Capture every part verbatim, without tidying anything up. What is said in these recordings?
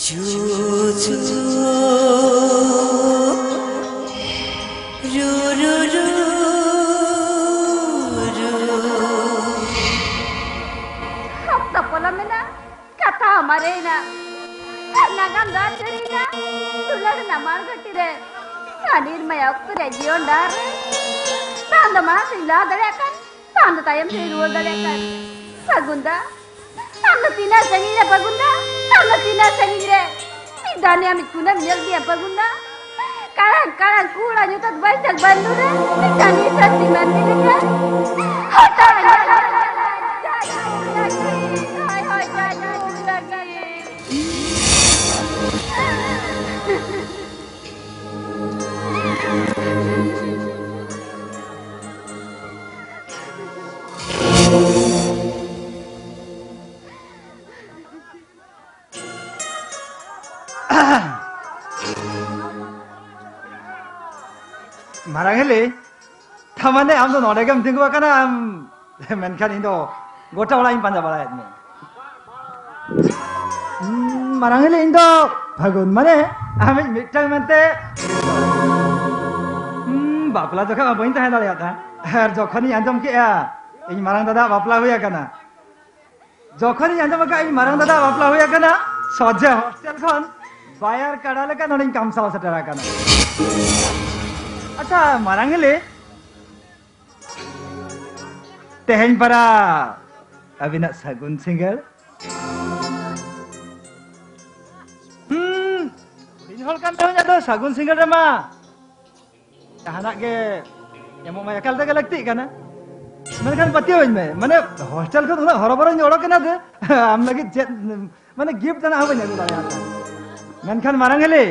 ᱪᱷᱩ ᱪᱷᱩ ᱨᱩ ᱨᱩ ᱨᱩ ᱨᱩ᱾ ᱚᱠᱛᱚ ᱯᱚᱞᱚᱢᱮᱱᱟ, ᱠᱟᱛᱷᱟ ᱢᱟᱨᱮᱭᱮᱱᱟ, ᱟᱨ ᱱᱟᱜᱟᱢ ᱫᱚ ᱟᱫ ᱩᱛᱟᱹᱨᱮᱱᱟ᱾ ᱫᱩᱞᱟᱹᱲ ᱨᱮᱱᱟᱜ ᱢᱟᱲᱜᱷᱟᱴᱤ ᱨᱮ ᱟᱹᱰᱤ ᱢᱟᱭᱟ ᱚᱠᱛᱚ ᱨᱮ ᱡᱤᱭᱚᱱ ᱰᱟᱦᱟᱨ ᱨᱮ ᱵᱟᱝ ᱫᱚ ᱢᱟᱲᱟᱝ ᱥᱮᱫ ᱞᱟᱦᱟ ᱫᱟᱲᱮᱭᱟᱜ ᱠᱟᱱ, ᱵᱟᱝ ᱫᱚ ᱛᱟᱭᱚᱢ ᱥᱮᱫ ᱨᱩᱣᱟᱹᱲ ᱫᱟᱲᱮᱭᱟᱜ ᱠᱟᱱ᱾ ᱯᱷᱟᱹᱜᱩᱱ ᱫᱟ, ᱟᱢ ᱫᱚ ᱛᱤᱱᱟᱹᱜ ᱥᱟᱺᱜᱤᱧ ᱨᱮ ᱯᱷᱟᱹᱜᱩᱱ ᱫᱟ? ᱟᱢ ᱫᱚ ᱛᱤᱱᱟᱹᱜ ᱥᱟᱺᱜᱤᱧ ᱨᱮ? ᱢᱤᱫ ᱫᱷᱟᱣ ᱱᱮ ᱟᱢᱤᱡ ᱠᱩᱱᱟᱹᱢ ᱧᱮᱞ ᱜᱮᱭᱟ ᱯᱷᱟᱹᱜᱩᱱ ᱫᱟ᱾ ᱠᱟᱲᱟᱝ ᱠᱟᱲᱟᱝ ᱠᱩᱲᱟ ᱧᱩᱛᱟᱹᱛ ᱵᱟᱹᱭᱥᱟᱹᱠᱷ ᱵᱟᱹᱱᱫᱩ ᱨᱮ ᱢᱤᱫ ᱫᱷᱟᱣ ᱱᱤᱥᱟᱹᱥᱤ ᱢᱟᱹᱱᱢᱤ ᱞᱮᱠᱟ᱾ ᱦᱚᱴᱟᱜ ᱧᱮᱞ ᱞᱟᱹᱜᱤᱫ, ᱦᱳᱭ, ᱦᱳᱭ, ᱡᱟᱹᱡᱩᱜ ᱞᱟᱹᱜᱤᱫ᱾ ᱢᱟᱨᱟᱝ ᱦᱤᱞᱤ, ᱛᱟᱨ ᱢᱟᱱᱮ ᱟᱢ ᱫᱚ ᱱᱚᱰᱮ ᱜᱮᱢ ᱛᱤᱸᱜᱩ ᱟᱠᱟᱱᱟ, ᱟᱢ? ᱢᱮᱱᱠᱷᱟᱱ ᱤᱧ ᱫᱚ ᱜᱚᱴᱟ ᱚᱲᱟᱜ ᱤᱧ ᱯᱟᱸᱡᱟ ᱵᱟᱲᱟᱭᱮᱫ ᱢᱮᱭᱟ᱾ ᱦᱩᱸ, ᱢᱟᱨᱟᱝ ᱦᱤᱞᱤ, ᱤᱧ ᱫᱚ ᱯᱷᱟᱹᱜᱩᱱ, ᱢᱟᱱᱮ ᱟᱢᱤᱡ ᱢᱤᱫᱴᱟᱝ ᱢᱮᱱᱛᱮ᱾ ᱦᱩᱸ, ᱵᱟᱯᱞᱟ ᱡᱚᱠᱷᱚᱱ ᱢᱟ ᱵᱟᱹᱧ ᱛᱟᱦᱮᱸ ᱫᱟᱲᱮᱭᱟᱫ ᱛᱟᱦᱮᱸ, ᱟᱨ ᱡᱚᱠᱷᱚᱱᱤᱧ ᱟᱸᱡᱚᱢ ᱠᱮᱜᱼᱟ ᱤᱧ ᱢᱟᱨᱟᱝ ᱫᱟᱫᱟ ᱵᱟᱯᱞᱟ ᱦᱩᱭ ᱟᱠᱟᱱᱟ, ᱡᱚᱠᱷᱚᱱᱤᱧ ᱟᱸᱡᱚᱢ ᱟᱠᱟᱫ ᱤᱧ ᱢᱟᱨᱟᱝ ᱫᱟᱫᱟ ᱵᱟᱯᱞᱟ ᱦᱩᱭ ᱟᱠᱟᱱᱟ, ᱥᱚᱡᱷᱮ ᱦᱳᱥᱴᱮᱞ ᱠᱷᱚᱱ ᱵᱟᱭᱟᱨ ᱠᱟᱰᱟ ᱞᱮᱠᱟ ᱱᱚᱰᱮᱧ ᱠᱟᱢᱥᱟᱣ ᱥᱮᱴᱮᱨ ᱟᱠᱟᱱᱟ᱾ ᱟᱪᱪᱷᱟ ᱢᱟᱨᱟᱝ ᱦᱤᱞᱤ, ᱛᱮᱦᱮᱧ ᱯᱟᱨᱟ ᱟᱹᱵᱤᱱᱟᱜ ᱥᱟᱹᱜᱩᱱ ᱥᱤᱸᱜᱟᱹᱲ᱾ ᱦᱩᱸ, ᱦᱩᱰᱤᱧ ᱦᱚᱲ ᱠᱟᱱ ᱨᱮᱦᱚᱸᱧ, ᱟᱫᱚ ᱥᱟᱹᱜᱩᱱ ᱥᱤᱸᱜᱟᱹᱲ ᱨᱮᱢᱟ ᱡᱟᱦᱟᱱᱟᱜ ᱜᱮ ᱮᱢᱚᱜ ᱢᱟ ᱮᱠᱟᱞ ᱛᱮᱜᱮ ᱞᱟᱹᱠᱛᱤᱜ ᱠᱟᱱᱟ᱾ ᱢᱮᱱᱠᱷᱟᱱ ᱯᱟᱹᱛᱭᱟᱹᱣᱟᱹᱧ ᱢᱮ, ᱢᱟᱱᱮ ᱦᱳᱥᱴᱮᱞ ᱠᱷᱚᱱ ᱩᱱᱟᱹᱜ ᱦᱚᱨᱚᱵᱚᱨᱚᱧ ᱚᱰᱚᱠ ᱮᱱᱟ ᱡᱮ ᱟᱢ ᱞᱟᱹᱜᱤᱫ ᱪᱮᱫ, ᱢᱟᱱᱮ ᱜᱤᱯᱷᱴ ᱛᱮᱱᱟᱜ ᱦᱚᱸ ᱵᱟᱹᱧ ᱟᱹᱜᱩ ᱫᱟᱲᱮᱭᱟᱜᱼᱟ᱾ ᱢᱮᱱᱠᱷᱟᱱ ᱢᱟᱨᱟᱝ ᱦᱤᱞᱤ,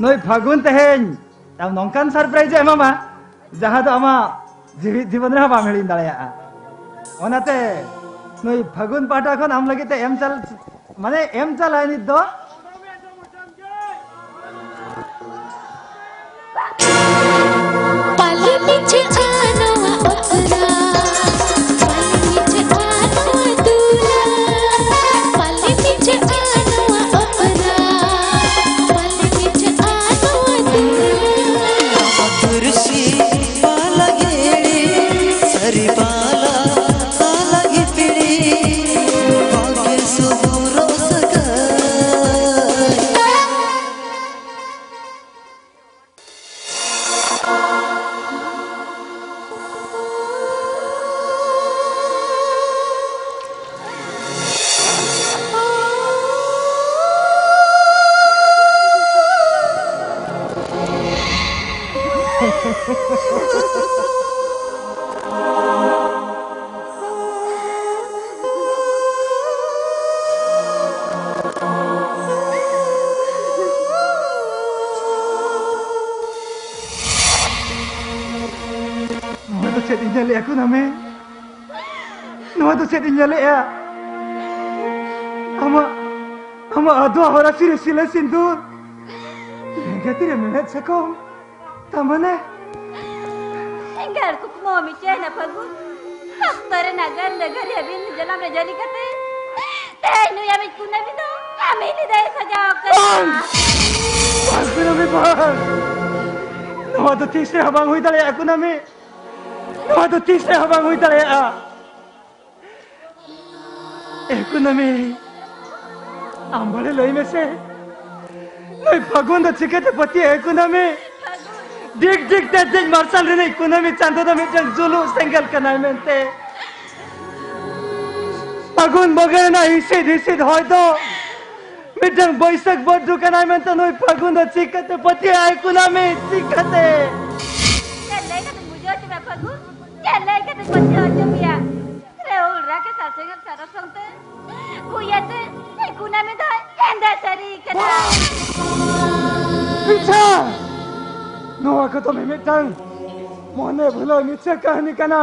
ᱱᱩᱭ ᱯᱷᱟᱹᱜᱩᱱ ᱛᱮᱦᱮᱧ ᱟᱢ ᱱᱚᱝᱠᱟᱱ ᱥᱟᱨᱯᱨᱟᱭᱤᱡᱽ ᱮ ᱮᱢᱟᱢᱟ, ᱡᱟᱦᱟᱸ ᱫᱚ ᱟᱢᱟᱜ ᱡᱤᱣᱤᱫ ᱡᱤᱵᱚᱱ ᱨᱮᱦᱚᱸ ᱵᱟᱢ ᱦᱤᱲᱤᱧ ᱫᱟᱲᱮᱭᱟᱜᱼᱟ᱾ ᱚᱱᱟᱛᱮ ᱱᱩᱭ ᱯᱷᱟᱹᱜᱩᱱ ᱯᱟᱦᱴᱟ ᱠᱷᱚᱱ ᱟᱢ ᱞᱟᱹᱜᱤᱫ ᱛᱮ ᱮᱢ ᱪᱟᱞ, ᱢᱟᱱᱮ ᱮᱢ ᱪᱟᱞᱟᱭ ᱱᱤᱛ ᱫᱚ᱾ ᱯᱟᱞᱮ ᱯᱤᱪᱷᱟᱹᱜᱼᱟ ᱱᱚᱣᱟ ᱚᱛᱨᱟ᱾ ᱱᱚᱣᱟ ᱫᱚ ᱪᱮᱫ ᱤᱧ ᱧᱮᱞᱮᱫᱼᱟ, ᱠᱩᱱᱟᱹᱢᱤ? ᱱᱚᱣᱟ ᱫᱚ ᱪᱮᱫ ᱤᱧ ᱧᱮᱞᱮᱫᱼᱟ? ᱟᱢᱟᱜ, ᱟᱢᱟᱜ ᱟᱫᱣᱟ ᱦᱚᱨᱟᱥᱤ ᱨᱮ ᱥᱤᱞᱟᱹ ᱥᱤᱸᱫᱩᱨ, ᱞᱮᱸᱜᱟ ᱛᱤ ᱨᱮ ᱢᱮᱬᱦᱮᱫ ᱥᱟᱠᱚᱢ, ᱛᱟᱢᱟᱱᱮ? ᱮᱸᱜᱟᱲ ᱠᱩᱠᱢᱩ ᱢᱤᱫᱴᱮᱱ ᱯᱷᱟᱹᱜᱩᱱ, ᱚᱠᱛᱚ ᱨᱮᱱᱟᱜ ᱜᱟᱹᱞ ᱰᱟᱹᱜᱟᱹᱨᱤᱭᱟᱹ ᱵᱤᱱ ᱡᱟᱞᱟᱢ ᱨᱮ ᱡᱟᱹᱨᱤ ᱠᱟᱛᱮ, ᱛᱮᱦᱮᱧ ᱱᱩᱭ ᱟᱢᱤᱡ ᱠᱩᱱᱟᱹᱢᱤ ᱫᱚ ᱟᱢᱤᱡ ᱞᱤᱫᱟᱹᱭ ᱥᱟᱡᱟᱣ ᱠᱟᱱᱟ᱾ ᱵᱟᱝ! ᱵᱟᱝ, ᱠᱩᱱᱟᱹᱢᱤ, ᱵᱟᱝ! ᱱᱚᱣᱟ ᱫᱚ ᱛᱤᱥ ᱨᱮᱦᱚᱸ ᱵᱟᱝ ᱦᱩᱭ ᱫᱟᱲᱮᱭᱟᱜᱼᱟ, ᱠᱩᱱᱟᱹᱢᱤ᱾ ᱱᱚᱣᱟ ᱫᱚ ᱛᱤᱥ ᱨᱮᱦᱚᱸ ᱵᱟᱝ ᱦᱩᱭ ᱫᱟᱲᱮᱭᱟᱜᱼᱟ᱾ ᱮ ᱠᱩᱱᱟᱹᱢᱤ, ᱟᱢ ᱵᱟᱲᱮ ᱞᱟᱹᱭ ᱢᱮᱥᱮ, ᱱᱩᱭ ᱯᱷᱟᱹᱜᱩᱱ ᱫᱚ ᱪᱤᱠᱟᱹᱛᱮ ᱯᱟᱹᱛᱭᱟᱹᱜ ᱮ ᱠᱩᱱᱟᱹᱢᱤ? ᱰᱤᱜᱽ ᱰᱤᱜᱽ ᱛᱮ ᱫᱮᱡ ᱢᱟᱨᱥᱟᱞ ᱨᱤᱱᱤᱡ ᱠᱩᱱᱟᱹᱢᱤ ᱪᱟᱸᱫᱚ ᱫᱚ ᱢᱤᱫᱴᱟᱝ ᱡᱩᱞᱩᱜ ᱥᱮᱸᱜᱮᱞ ᱠᱟᱱᱟᱭ ᱢᱮᱱᱛᱮ᱾ ᱯᱷᱟᱹᱜᱩᱱ ᱵᱚᱸᱜᱟ ᱨᱮᱱᱟᱜ ᱦᱤᱥᱤᱫ ᱦᱤᱥᱤᱫ ᱦᱚᱭ ᱫᱚ ᱢᱤᱫᱴᱟᱝ ᱵᱟᱹᱭᱥᱟᱹᱠᱷ ᱵᱟᱹᱨᱰᱩ ᱠᱟᱱᱟᱭ ᱢᱮᱱᱛᱮ ᱱᱩᱭ ᱯᱷᱟᱹᱜᱩᱱ ᱫᱚ ᱪᱤᱠᱟᱹᱛᱮ ᱯᱟᱹᱛᱭᱟᱹᱜ ᱟᱭ ᱠᱩᱱᱟᱹᱢᱤ, ᱪᱤᱠᱟᱹᱛᱮ? ᱪᱮᱫ ᱞᱟᱹᱭ ᱠᱟᱛᱮ ᱵᱩᱡᱷᱟᱹᱣ ᱦᱚᱪᱚ ᱢᱮᱭᱟ ᱯᱷᱟᱹᱜᱩᱱ? ᱪᱮᱫ ᱞᱟᱹᱭ ᱠᱟᱛᱮ ᱯᱟᱹᱛᱭᱟᱹᱣ ᱦᱚᱪᱚ ᱢᱮᱭᱟ? ᱨᱮ ᱩᱞ ᱨᱟᱠᱮ ᱥᱟᱨ ᱥᱮᱸᱜᱮᱞ ᱥᱟᱨᱚ ᱥᱚᱝᱛᱮ ᱠᱩᱭᱟᱛᱮ ᱠᱩᱱᱟᱹᱢᱤ ᱫᱚ ᱦᱮᱸᱫᱮ ᱥᱟᱹᱨᱤ ᱠᱟᱱᱟ᱾ ᱢᱤᱪᱷᱟ! ᱱᱚᱣᱟ ᱠᱚᱫᱚ ᱢᱤᱢᱤᱫᱴᱟᱝ ᱢᱚᱱᱮ ᱵᱷᱩᱞᱟᱹᱣ ᱢᱤᱪᱷᱟᱹ ᱠᱟᱹᱦᱱᱤ ᱠᱟᱱᱟ᱾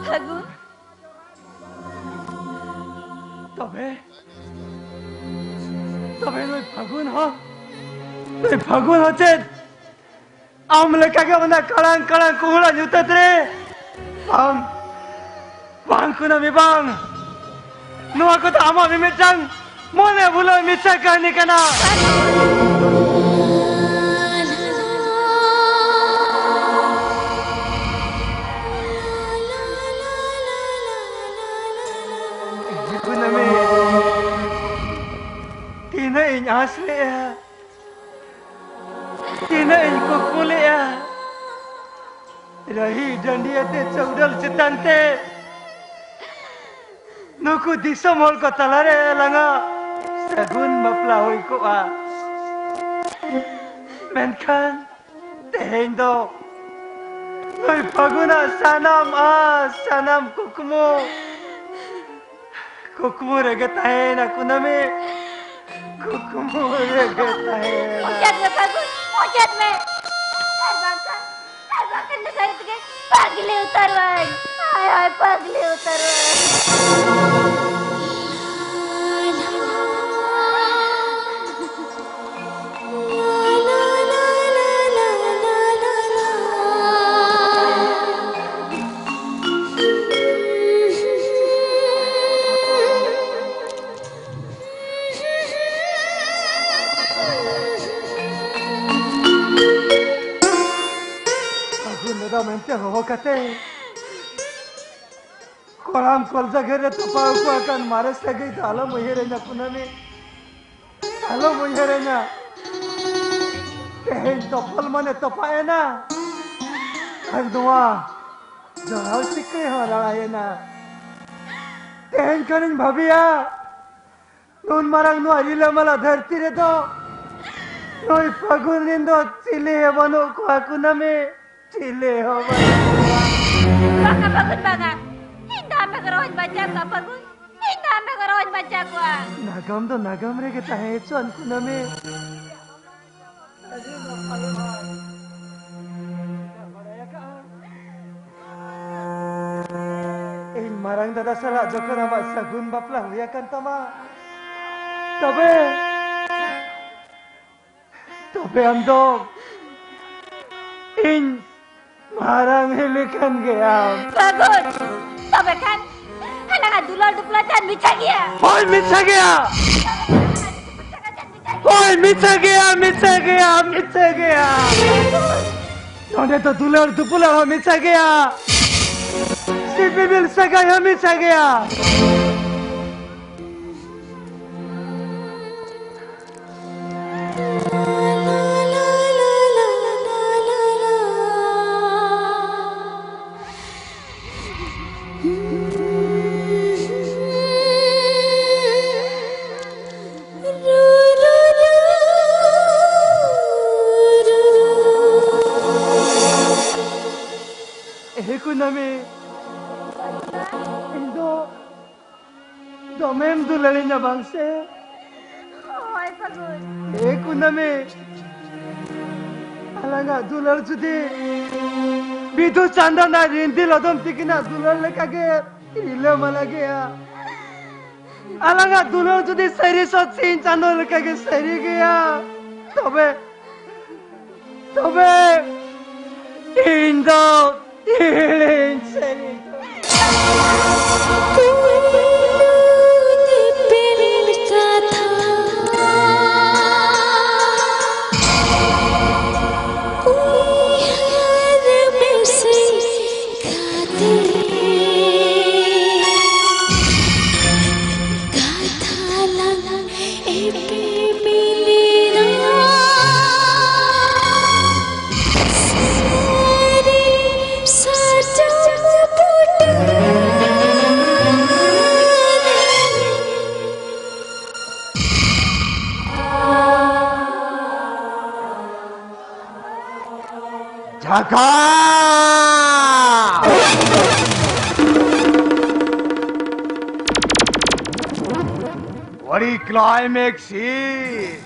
ᱯᱷᱟᱹᱜᱩᱱ᱾ ᱛᱚᱵᱮ, ᱛᱚᱵᱮ ᱱᱩᱭ ᱯᱷᱟᱹᱜᱩᱱ ᱦᱚᱸ, ᱱᱩᱭ ᱯᱷᱟᱹᱜᱩᱱ ᱦᱚᱸ ᱪᱮᱫ ᱟᱢ ᱞᱮᱠᱟᱜᱮ ᱚᱱᱟ ᱠᱟᱲᱟᱝ ᱠᱟᱲᱟᱝ ᱠᱩᱦᱩᱲᱟ ᱧᱩᱛᱟᱹᱛ ᱨᱮ? ᱟᱢ, ᱵᱟᱝ ᱠᱩᱱᱟᱹᱢᱤ, ᱵᱟᱝ᱾ ᱱᱚᱣᱟ ᱠᱚᱫᱚ ᱟᱢᱟᱜ ᱢᱤᱢᱤᱫᱴᱟᱝ ᱢᱚᱱᱮ ᱵᱷᱩᱞᱟᱹᱣ ᱢᱤᱪᱷᱟᱹ ᱠᱟᱹᱦᱱᱤ ᱠᱟᱱᱟ᱾ ᱠᱩᱱᱟᱹᱢᱤ, ᱛᱤᱱᱟᱹᱜ ᱤᱧ ᱟᱸᱥ ᱞᱮᱜᱼᱟ, ᱛᱤᱱᱟᱹᱜ ᱤᱧ ᱠᱩᱠᱢᱩ ᱞᱮᱜᱼᱟ, ᱨᱟᱹᱦᱤ ᱰᱟᱹᱰᱤᱭᱟᱹ ᱛᱮ ᱪᱟᱹᱣᱰᱟᱹᱞ ᱪᱮᱛᱟᱱ ᱛᱮ ᱱᱩᱠᱩ ᱫᱤᱥᱚᱢ ᱦᱚᱲ ᱠᱚ ᱛᱟᱞᱟᱨᱮ ᱟᱞᱟᱝᱟᱜ ᱥᱟᱹᱜᱩᱱ ᱵᱟᱯᱞᱟ ᱦᱩᱭ ᱠᱚᱜᱼᱟ᱾ ᱢᱮᱱᱠᱷᱟᱱ ᱛᱮᱦᱮᱧ ᱫᱚ ᱱᱩᱭ ᱯᱷᱟᱹᱜᱩᱱᱟᱜ ᱥᱟᱱᱟᱢ ᱟᱸᱥ, ᱥᱟᱱᱟᱢ ᱠᱩᱠᱢᱩ, ᱠᱩᱠᱢᱩ ᱨᱮᱜᱮ ᱛᱟᱦᱮᱸᱭᱮᱱᱟ ᱠᱩᱱᱟᱹᱢᱤ, ᱠᱩᱠᱢᱩ ᱨᱮᱜᱮ ᱛᱟᱦᱮᱸᱭᱮᱱᱟ᱾ ᱢᱩᱪᱟᱹᱫ ᱢᱮ ᱯᱷᱟᱹᱜᱩᱱ, ᱢᱩᱪᱟᱹᱫ ᱢᱮ᱾ ᱟᱨ ᱵᱟᱝᱠᱷᱟᱱ, ᱟᱨ ᱵᱟᱝᱠᱷᱟᱱ ᱫᱚ ᱥᱟᱹᱨᱤ ᱛᱮᱜᱮ ᱯᱟᱜᱽᱞᱤ ᱩᱛᱟᱹᱨᱚᱜᱼᱟᱹᱧ᱾ ᱦᱟᱭ ᱦᱟᱭ, ᱯᱟᱜᱽᱞᱤ ᱩᱛᱟᱹᱨᱚᱜᱼᱟᱹᱧ᱾ ᱟᱹᱜᱩ ᱞᱮᱫᱟ ᱢᱮᱱᱛᱮ ᱦᱚᱦᱚ ᱠᱟᱛᱮ, ᱠᱚᱲᱟᱢ ᱠᱚᱞᱡᱟ ᱜᱷᱟᱹᱨ ᱨᱮ ᱛᱚᱯᱟ ᱩᱠᱩ ᱟᱠᱟᱱ ᱢᱟᱨᱮ ᱥᱟᱹᱜᱟᱹᱭ ᱫᱚ ᱟᱞᱚᱢ ᱩᱭᱦᱟᱹᱨᱟᱹᱧᱟ ᱠᱩᱱᱟᱹᱢᱤ, ᱟᱞᱚᱢ ᱩᱭᱦᱟᱹᱨᱟᱹᱧᱟ᱾ ᱛᱮᱦᱮᱧ ᱛᱚᱯᱚᱞ ᱢᱟᱱᱮ ᱛᱚᱯᱟᱜ ᱮᱱᱟ, ᱟᱨ ᱱᱚᱣᱟ ᱡᱚᱲᱟᱣ ᱥᱤᱠᱲᱤ ᱦᱚᱸ ᱨᱟᱲᱟᱭᱮᱱᱟ᱾ ᱛᱮᱦᱮᱧ ᱠᱷᱚᱱᱤᱧ ᱵᱷᱟᱹᱵᱤᱭᱟ, ᱱᱩᱱ ᱢᱟᱨᱟᱝ ᱱᱚᱣᱟ ᱨᱤᱞᱟᱹᱢᱟᱞᱟ ᱫᱷᱟᱹᱨᱛᱤ ᱨᱮᱫᱚ ᱱᱩᱭ ᱯᱷᱟᱹᱜᱩᱱ ᱨᱮᱱ ᱫᱚ ᱪᱤᱞᱤ ᱦᱚᱸ ᱵᱟᱹᱱᱩᱜ ᱠᱚᱣᱟ ᱠᱩᱱᱟᱹᱢᱤ, ᱪᱤᱞᱤ ᱦᱚᱸ ᱵᱟᱹᱱᱩᱜ ᱠᱚᱣᱟ᱾ ᱵᱟᱝᱟ ᱯᱷᱟᱹᱜᱩᱱ, ᱵᱟᱝᱟ᱾ ᱤᱧ ᱫᱚ ᱟᱢ ᱵᱮᱜᱚᱨ ᱚᱦᱚᱧ ᱵᱟᱧᱪᱟᱣ ᱠᱚᱣᱟ ᱯᱷᱟᱹᱜᱩᱱ, ᱤᱧ ᱫᱚ ᱟᱢ ᱵᱮᱜᱚᱨ ᱚᱦᱚᱧ ᱵᱟᱧᱪᱟᱣ ᱠᱚᱣᱟ᱾ ᱱᱟᱜᱟᱢ ᱫᱚ ᱱᱟᱜᱟᱢ ᱨᱮᱜᱮ ᱛᱟᱦᱮᱸ ᱦᱚᱪᱚᱣᱟᱱ ᱠᱩᱱᱟᱹᱢᱤ᱾ ᱤᱧ ᱢᱟᱨᱟᱝ ᱫᱟᱫᱟ ᱥᱟᱞᱟᱜ ᱡᱚᱠᱷᱚᱱ ᱟᱢᱟᱜ ᱥᱟᱹᱜᱩᱱ ᱵᱟᱯᱞᱟ ᱦᱩᱭ ᱟᱠᱟᱱ ᱛᱟᱢᱟ, ᱛᱚᱵᱮ, ᱛᱚᱵᱮ ᱟᱢ ᱫᱚ ᱤᱧ ᱢᱟᱨᱟᱝ ᱦᱤᱞᱤ ᱠᱟᱱ ᱜᱮᱭᱟᱢ᱾ ᱯᱷᱟᱹᱜᱩᱱ, ᱛᱚᱵᱮ ᱠᱷᱟᱱ ᱟᱞᱟᱝᱟᱜ ᱫᱩᱞᱟᱹᱲ ᱫᱩᱯᱞᱟᱹ ᱪᱟᱸᱫ ᱢᱤᱪᱷᱟ ᱜᱮᱭᱟ᱾ ᱦᱳᱭ, ᱢᱤᱪᱷᱟ ᱜᱮᱭᱟ᱾ ᱦᱳᱭ, ᱢᱤᱪᱷᱟ ᱜᱮᱭᱟ, ᱢᱤᱪᱷᱟ ᱜᱮᱭᱟ, ᱢᱤᱪᱷᱟ ᱜᱮᱭᱟ᱾ ᱱᱚᱰᱮ ᱫᱚ ᱫᱩᱞᱟᱹᱲ ᱫᱩᱯᱩᱞᱟᱹᱲ ᱦᱚᱸ ᱢᱤᱪᱷᱟ ᱜᱮᱭᱟ, ᱥᱤᱯᱤᱵᱤᱞ ᱥᱟᱹᱜᱟᱹᱭ ᱦᱚᱸ ᱢᱤᱪᱷᱟ ᱜᱮᱭᱟ᱾ ᱦᱮ ᱠᱩᱱᱟᱹᱢᱤ, ᱤᱧ ᱫᱚ ᱫᱚᱢᱮᱢ ᱫᱩᱞᱟᱹᱲᱤᱧᱟ ᱵᱟᱝ ᱥᱮ? ᱦᱳᱭ ᱯᱷᱟᱹᱜᱩᱱ᱾ ᱦᱮ ᱠᱩᱱᱟᱹᱢᱤ, ᱟᱞᱟᱝᱟᱜ ᱫᱩᱞᱟᱹᱲ ᱡᱩᱫᱤ ᱵᱤᱫᱩ ᱪᱟᱸᱫᱟᱱ ᱟᱨ ᱨᱤᱱᱫᱤ ᱞᱚᱫᱚᱢ ᱛᱤᱠᱤᱱᱟᱜ ᱫᱩᱞᱟᱹᱲ ᱞᱮᱠᱟᱜᱮ ᱨᱤᱞᱟᱹᱢᱟᱞᱟ ᱜᱮᱭᱟ, ᱟᱞᱟᱝᱟᱜ ᱫᱩᱞᱟᱹᱲ ᱡᱩᱫᱤ ᱥᱟᱹᱨᱤ ᱥᱟᱹᱛ ᱥᱤᱧ ᱪᱟᱸᱫᱚ ᱞᱮᱠᱟᱜᱮ ᱥᱟᱹᱨᱤ ᱜᱮᱭᱟ, ᱛᱚᱵᱮ, ᱛᱚᱵᱮ ᱤᱧ ᱫᱚ ᱦᱤᱲᱤᱧ ᱥᱟᱹᱨᱤ ᱫᱚ᱾ ᱡᱷᱟᱠᱟ! ᱟᱹᱰᱤ climax scene᱾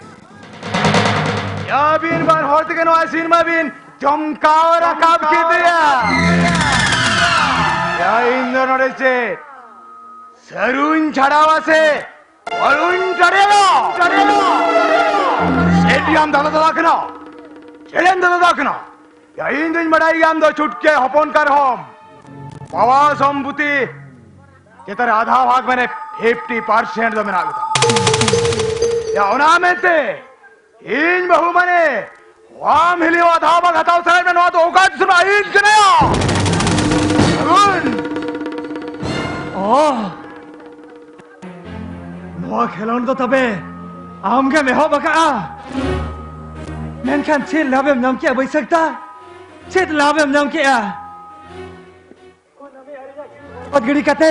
ᱟᱹᱵᱤᱱ ᱵᱟᱨ ᱦᱚᱲ ᱛᱮᱜᱮ ᱱᱚᱣᱟ scene ᱢᱟᱵᱤᱱ ᱪᱚᱢᱠᱟᱣ ᱨᱟᱠᱟᱵ ᱠᱮᱫᱮᱭᱟ᱾ ᱭᱟ, ᱤᱧ ᱫᱚ ᱱᱚᱰᱮ ᱪᱮᱫ ᱥᱟᱹᱨᱩᱧ ᱪᱷᱟᱲᱟᱣᱟ ᱥᱮ ᱚᱨᱩᱧ ᱪᱟᱲᱮᱭᱟ? ᱪᱮᱫ ᱭᱟᱢ ᱫᱟᱫᱟ ᱫᱟᱫᱟ ᱠᱟᱱᱟ? ᱪᱮᱫ ᱮᱢ ᱫᱟᱫᱟ ᱫᱟᱫᱟ ᱠᱟᱱᱟ? ᱭᱟ, ᱤᱧ ᱫᱩᱧ ᱵᱟᱰᱟᱭ ᱜᱮᱭᱟ ᱟᱢ ᱫᱚ ᱪᱷᱩᱴᱠᱮ ᱦᱚᱯᱚᱱ ᱠᱟᱨᱦᱚᱢ᱾ ᱵᱟᱵᱟ ᱥᱚᱢᱯᱩᱛᱤ ᱪᱮᱛᱟᱱ ᱨᱮ ᱟᱫᱷᱟ ᱵᱷᱟᱜᱽ, ᱢᱟᱱᱮ fifty percent ᱫᱚ ᱢᱮᱱᱟᱜ ᱜᱮᱛᱟᱢ᱾ ᱭᱟ, ᱚᱱᱟ ᱢᱮᱱᱛᱮ ᱤᱧ ᱵᱟᱹᱦᱩ ᱢᱟᱱᱮ ᱟᱢ ᱦᱤᱞᱤ ᱟᱫᱷᱟ ᱵᱷᱟᱜᱽ ᱦᱟᱛᱟᱣ ᱥᱟᱱᱟᱭᱮᱫ ᱢᱮ, ᱱᱚᱣᱟ ᱫᱚ ᱚᱠᱟ ᱫᱤᱥᱚᱢ ᱨᱮᱱᱟᱜ ᱟᱹᱭᱤᱱ ᱠᱟᱱᱟ? ᱭᱟ, ᱟᱹᱭᱤᱱ! ᱚ, ᱱᱚᱣᱟ ᱠᱷᱮᱞᱳᱸᱰ ᱫᱚ ᱛᱚᱵᱮ ᱟᱢ ᱜᱮᱢ ᱮᱦᱚᱵ ᱟᱠᱟᱫᱼᱟ? ᱢᱮᱱᱠᱷᱟᱱ ᱪᱮᱫ ᱞᱟᱵᱷ ᱮᱢ ᱧᱟᱢ ᱠᱮᱜᱼᱟ ᱵᱟᱹᱭᱥᱟᱹᱠᱷ ᱫᱟ? ᱪᱮᱫ ᱞᱟᱵᱷ ᱮᱢ ᱧᱟᱢ ᱠᱮᱜᱼᱟ? ᱵᱟᱫ ᱜᱤᱰᱤ ᱠᱟᱛᱮ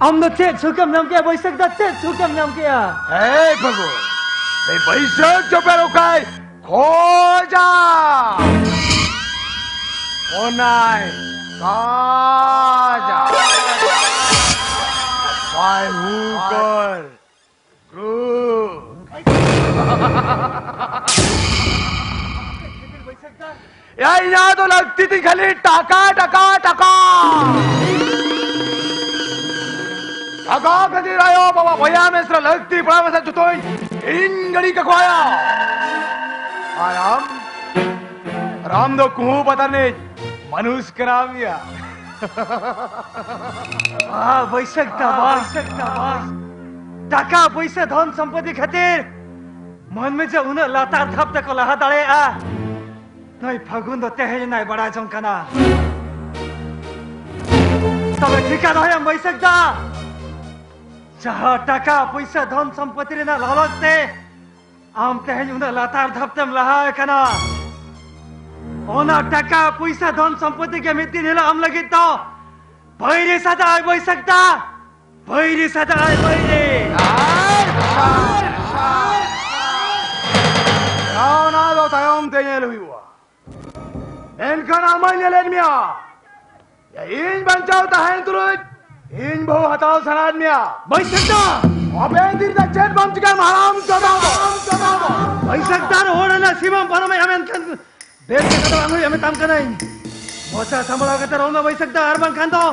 ᱟᱢ ᱫᱚ ᱪᱮᱫ ᱥᱩᱠ ᱮᱢ ᱧᱟᱢ ᱠᱮᱜᱼᱟ ᱵᱟᱹᱭᱥᱟᱹᱠᱷ ᱫᱟ? ᱪᱮᱫ ᱥᱩᱠ ᱮᱢ ᱧᱟᱢ ᱠᱮᱜᱼᱟ? ᱦᱮ ᱯᱷᱟᱹᱜᱩᱱ, ᱮᱭ ᱵᱟᱹᱭᱥᱟᱹᱠᱷ ᱪᱚᱯᱮ ᱨᱚᱠᱟᱭ ᱠᱷᱚᱡᱟ᱾ ᱚᱱᱟᱭ ᱠᱟᱡᱟ᱾ ᱵᱟᱭ ᱦᱩᱠᱚᱨ᱾ ᱭᱟ, ᱤᱧᱟᱹᱜ ᱫᱚ ᱞᱟᱹᱠᱛᱤ ᱛᱤᱧ ᱠᱷᱟᱹᱞᱤ ᱴᱟᱠᱟ, ᱴᱟᱠᱟ, ᱴᱟᱠᱟ᱾ ᱴᱟᱠᱟ ᱠᱷᱟᱹᱛᱤᱨ ᱟᱭᱳ, ᱵᱟᱵᱟ, ᱵᱚᱭᱦᱟ, ᱢᱤᱥᱨᱟ ᱞᱟᱹᱠᱛᱤ ᱯᱟᱲᱟᱣ ᱢᱮᱥᱟ ᱡᱚᱛᱚᱧ ᱤᱧ ᱜᱟᱹᱰᱤ ᱠᱟᱠᱚᱣᱟᱭᱟ᱾ ᱟᱨ ᱟᱢ, ᱟᱨ ᱟᱢ ᱫᱚ ᱠᱩᱦᱩ ᱯᱟᱛᱟ ᱨᱤᱱᱤᱡ ᱢᱟᱱᱩᱥ ᱠᱟᱱᱟᱢ ᱭᱟ᱾ ᱵᱟ, ᱵᱟᱹᱭᱥᱟᱹᱠᱷ ᱫᱟ, ᱵᱟ᱾ ᱵᱟᱹᱭᱥᱟᱹᱠᱷ ᱫᱟ, ᱵᱟ᱾ ᱴᱟᱠᱟ ᱯᱩᱭᱥᱟᱹ ᱫᱷᱚᱱ ᱥᱚᱢᱯᱚᱛᱤ ᱠᱷᱟᱹᱛᱤᱨ ᱢᱟᱹᱱᱢᱤ ᱡᱮ ᱩᱱᱟᱹᱜ ᱞᱟᱛᱟᱨ ᱫᱷᱟᱯ ᱛᱮᱠᱚ ᱞᱟᱦᱟ ᱫᱟᱲᱮᱭᱟᱜᱼᱟ, ᱱᱩᱭ ᱯᱷᱟᱹᱜᱩᱱ ᱫᱚ ᱛᱮᱦᱮᱧ ᱮᱱᱟᱭ ᱵᱟᱲᱟᱭ ᱡᱚᱝ ᱠᱟᱱᱟ᱾ ᱛᱚᱵᱮ ᱴᱷᱤᱠᱟ ᱫᱚᱦᱚᱭᱟᱢ ᱵᱟᱹᱭᱥᱟᱹᱠᱷ ᱫᱟ, ᱡᱟᱦᱟᱸ ᱴᱟᱠᱟ ᱯᱩᱭᱥᱟᱹ ᱫᱷᱚᱱ ᱥᱚᱢᱯᱚᱛᱤ ᱨᱮᱱᱟᱜ ᱞᱟᱞᱚᱪ ᱛᱮ ᱟᱢ ᱛᱮᱦᱮᱧ ᱩᱱᱟᱹᱜ ᱞᱟᱛᱟᱨ ᱫᱷᱟᱯ ᱛᱮᱢ ᱞᱟᱦᱟ ᱟᱠᱟᱱᱟ, ᱚᱱᱟ ᱴᱟᱠᱟ ᱯᱩᱭᱥᱟᱹ ᱫᱷᱚᱱ ᱥᱚᱢᱯᱚᱛᱤ ᱜᱮ ᱢᱤᱫ ᱫᱤᱱ ᱦᱤᱞᱳᱜ ᱟᱢ ᱞᱟᱹᱜᱤᱫ ᱫᱚ ᱵᱟᱹᱭᱨᱤ ᱥᱟᱡᱟᱜᱼᱟᱭ ᱵᱟᱹᱭᱥᱟᱹᱠᱷ ᱫᱟ, ᱵᱟᱹᱭᱨᱤ ᱥᱟᱡᱟᱜᱼᱟᱭ ᱵᱟᱹᱭᱨᱤ᱾ ᱚᱱᱟ ᱫᱚ ᱛᱟᱭᱚᱢ ᱛᱮ ᱧᱮᱞ ᱦᱩᱭᱩᱜᱼᱟ, ᱢᱮᱱᱠᱷᱟᱱ ᱟᱢᱟᱧ ᱧᱮᱞᱮᱫ ᱢᱮᱭᱟ᱾ ᱭᱟ, ᱤᱧ ᱵᱟᱧᱪᱟᱣ ᱛᱟᱦᱮᱱ ᱛᱩᱞᱩᱡ ᱤᱧ ᱵᱟᱹᱦᱩ ᱦᱟᱛᱟᱣ ᱥᱟᱱᱟᱭᱮᱫ ᱢᱮᱭᱟ᱾ ᱵᱟᱹᱭᱥᱟᱹᱠᱷ ᱫᱟ! ᱦᱟᱯᱮᱱ ᱫᱤᱱ ᱨᱮ ᱪᱮᱫ ᱵᱟᱢ ᱪᱤᱠᱟᱹᱭ ᱢᱟᱨᱟᱝ ᱪᱟᱵᱟ᱾ ᱵᱟᱹᱭᱥᱟᱹᱠᱷ ᱫᱟ, ᱨᱚᱲ ᱨᱮᱱᱟᱜ ᱥᱤᱢᱟᱹᱢ ᱯᱟᱨᱚᱢᱮᱜᱼᱟ, ᱢᱮᱱᱠᱷᱟᱱ ᱵᱮᱥ ᱞᱮᱠᱟ ᱫᱚ ᱵᱟᱝ ᱦᱩᱭᱩᱜᱼᱟ, ᱢᱮᱛᱟᱢ ᱠᱟᱹᱱᱟᱹᱧ᱾ ᱢᱚᱪᱟ ᱥᱟᱢᱵᱲᱟᱣ ᱠᱟᱛᱮ ᱨᱚᱲ ᱢᱮ ᱵᱟᱹᱭᱥᱟᱹᱠᱷ ᱫᱟ, ᱟᱨ ᱵᱟᱝᱠᱷᱟᱱ ᱫᱚ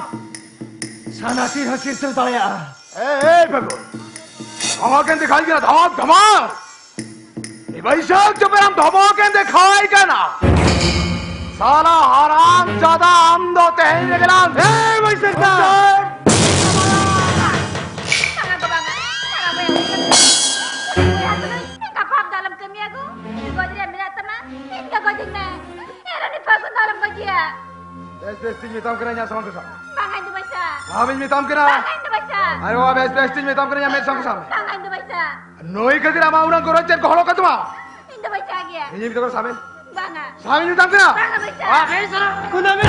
ᱥᱟᱱᱟ ᱥᱤᱨ ᱦᱚᱸ ᱥᱤᱨᱥᱤᱨ ᱫᱟᱲᱮᱭᱟᱜᱼᱟ᱾ ᱮ, ᱮ, ᱯᱷᱟᱹᱜᱩᱱ, ᱫᱷᱟᱢᱟᱠ ᱮᱱ ᱫᱮᱠᱷᱟᱭ ᱠᱟᱱᱟ, ᱫᱷᱟᱢᱟᱠ, ᱫᱷᱟᱢᱟᱠ᱾ ᱮ ᱵᱟᱹᱭᱥᱟᱹᱠᱷ, ᱪᱚᱯᱮ ᱟᱢ ᱫᱷᱚᱢᱚᱠ ᱮᱢ ᱫᱮᱠᱷᱟᱣᱟᱭ ᱠᱟᱱᱟ᱾ ᱥᱟᱞᱟ ᱦᱟᱨᱟᱢ ᱡᱟᱫᱟ, ᱟᱢ ᱫᱚ ᱛᱮᱦᱮᱧ ᱨᱮᱜᱮ ᱞᱟᱝ᱾ ᱮ ᱵᱟᱹᱭᱥᱟᱹᱠᱷ ᱫᱟ! ᱵᱟᱝᱟ ᱜᱚ, ᱵᱟᱝᱟ᱾ ᱵᱟᱝᱟ ᱵᱚᱭᱦᱟ, ᱵᱚᱭᱦᱟ ᱛᱩᱞᱩᱡ ᱜᱟᱯᱟ ᱫᱚ ᱟᱞᱚᱢ ᱠᱟᱹᱢᱤᱭᱟ ᱜᱚ᱾ ᱤᱧ ᱜᱚᱡ ᱨᱮᱭᱟᱜ ᱢᱮᱱᱟᱜ ᱛᱟᱢᱟ, ᱤᱧ ᱜᱮ ᱜᱚᱡᱤᱧ ᱢᱮ᱾ ᱮ ᱨᱟᱱᱤ ᱯᱷᱟᱹᱜᱩᱱ ᱫᱚ ᱟᱞᱚᱢ ᱜᱚᱡᱮᱭᱟ᱾ ᱵᱮᱥ ᱵᱮᱥ ᱛᱤᱧ ᱢᱮᱛᱟᱢ ᱠᱟᱱᱟ, ᱤᱧᱟᱜ ᱥᱟᱢᱟᱝ ᱨᱮ ᱥᱟᱵ᱾ ᱵᱟᱝᱟ, ᱤᱧ ᱫᱚ ᱵᱟᱹᱧ ᱥᱟᱵ᱾ ᱥᱟᱵ ᱤᱧ ᱢᱮᱛᱟᱢ ᱠᱟᱱᱟ᱾ ᱵᱟᱝᱟ, ᱤᱧ ᱫᱚ ᱵᱟᱹᱧ ᱥᱟᱵ᱾ ᱟᱨᱮ ᱵᱟᱵᱟ, ᱵᱮᱥ ᱵᱮᱥ ᱛᱤᱧ ᱢᱮᱛᱟᱢ ᱠᱟᱱᱟ, ᱤᱧᱟᱜ ᱢᱮᱫ ᱥᱟᱢᱟᱝ ᱨᱮ ᱥᱟᱵ ᱢᱮ᱾ ᱵᱟᱝᱟ, ᱤᱧ ᱫᱚ ᱵᱟᱹᱧ ᱥᱟᱵ᱾ ᱱᱩᱭ ᱠᱷᱟᱹᱛᱤᱨ ᱟᱢᱟᱜ ᱩᱱᱟᱹᱜ ᱜᱚᱨᱚᱡᱽ ᱪᱮᱫ ᱜᱚᱦᱚᱲᱚᱜ ᱠᱟᱱ ᱛᱟᱢᱟ? ᱤᱧ ᱫᱚ ᱵᱟᱹᱧ ᱪᱟᱞᱟᱜ ᱜᱮᱭᱟ᱾ ᱤᱧ ᱢᱮᱛᱟᱢ ᱠᱟᱱᱟ, ᱥᱟᱵ ᱢᱮ᱾ ᱵᱟᱝᱟ᱾ ᱥᱟᱵ ᱤᱧ ᱢᱮᱛᱟᱢ ᱠᱟᱱᱟ᱾ ᱵᱟᱝᱟ, ᱵᱟᱹᱧ ᱪᱟᱞᱟᱜ᱾ ᱵᱟᱝ, ᱵᱟᱹᱧ ᱪᱟᱞᱟᱜ᱾ ᱠᱩᱱᱟᱹᱢᱤ᱾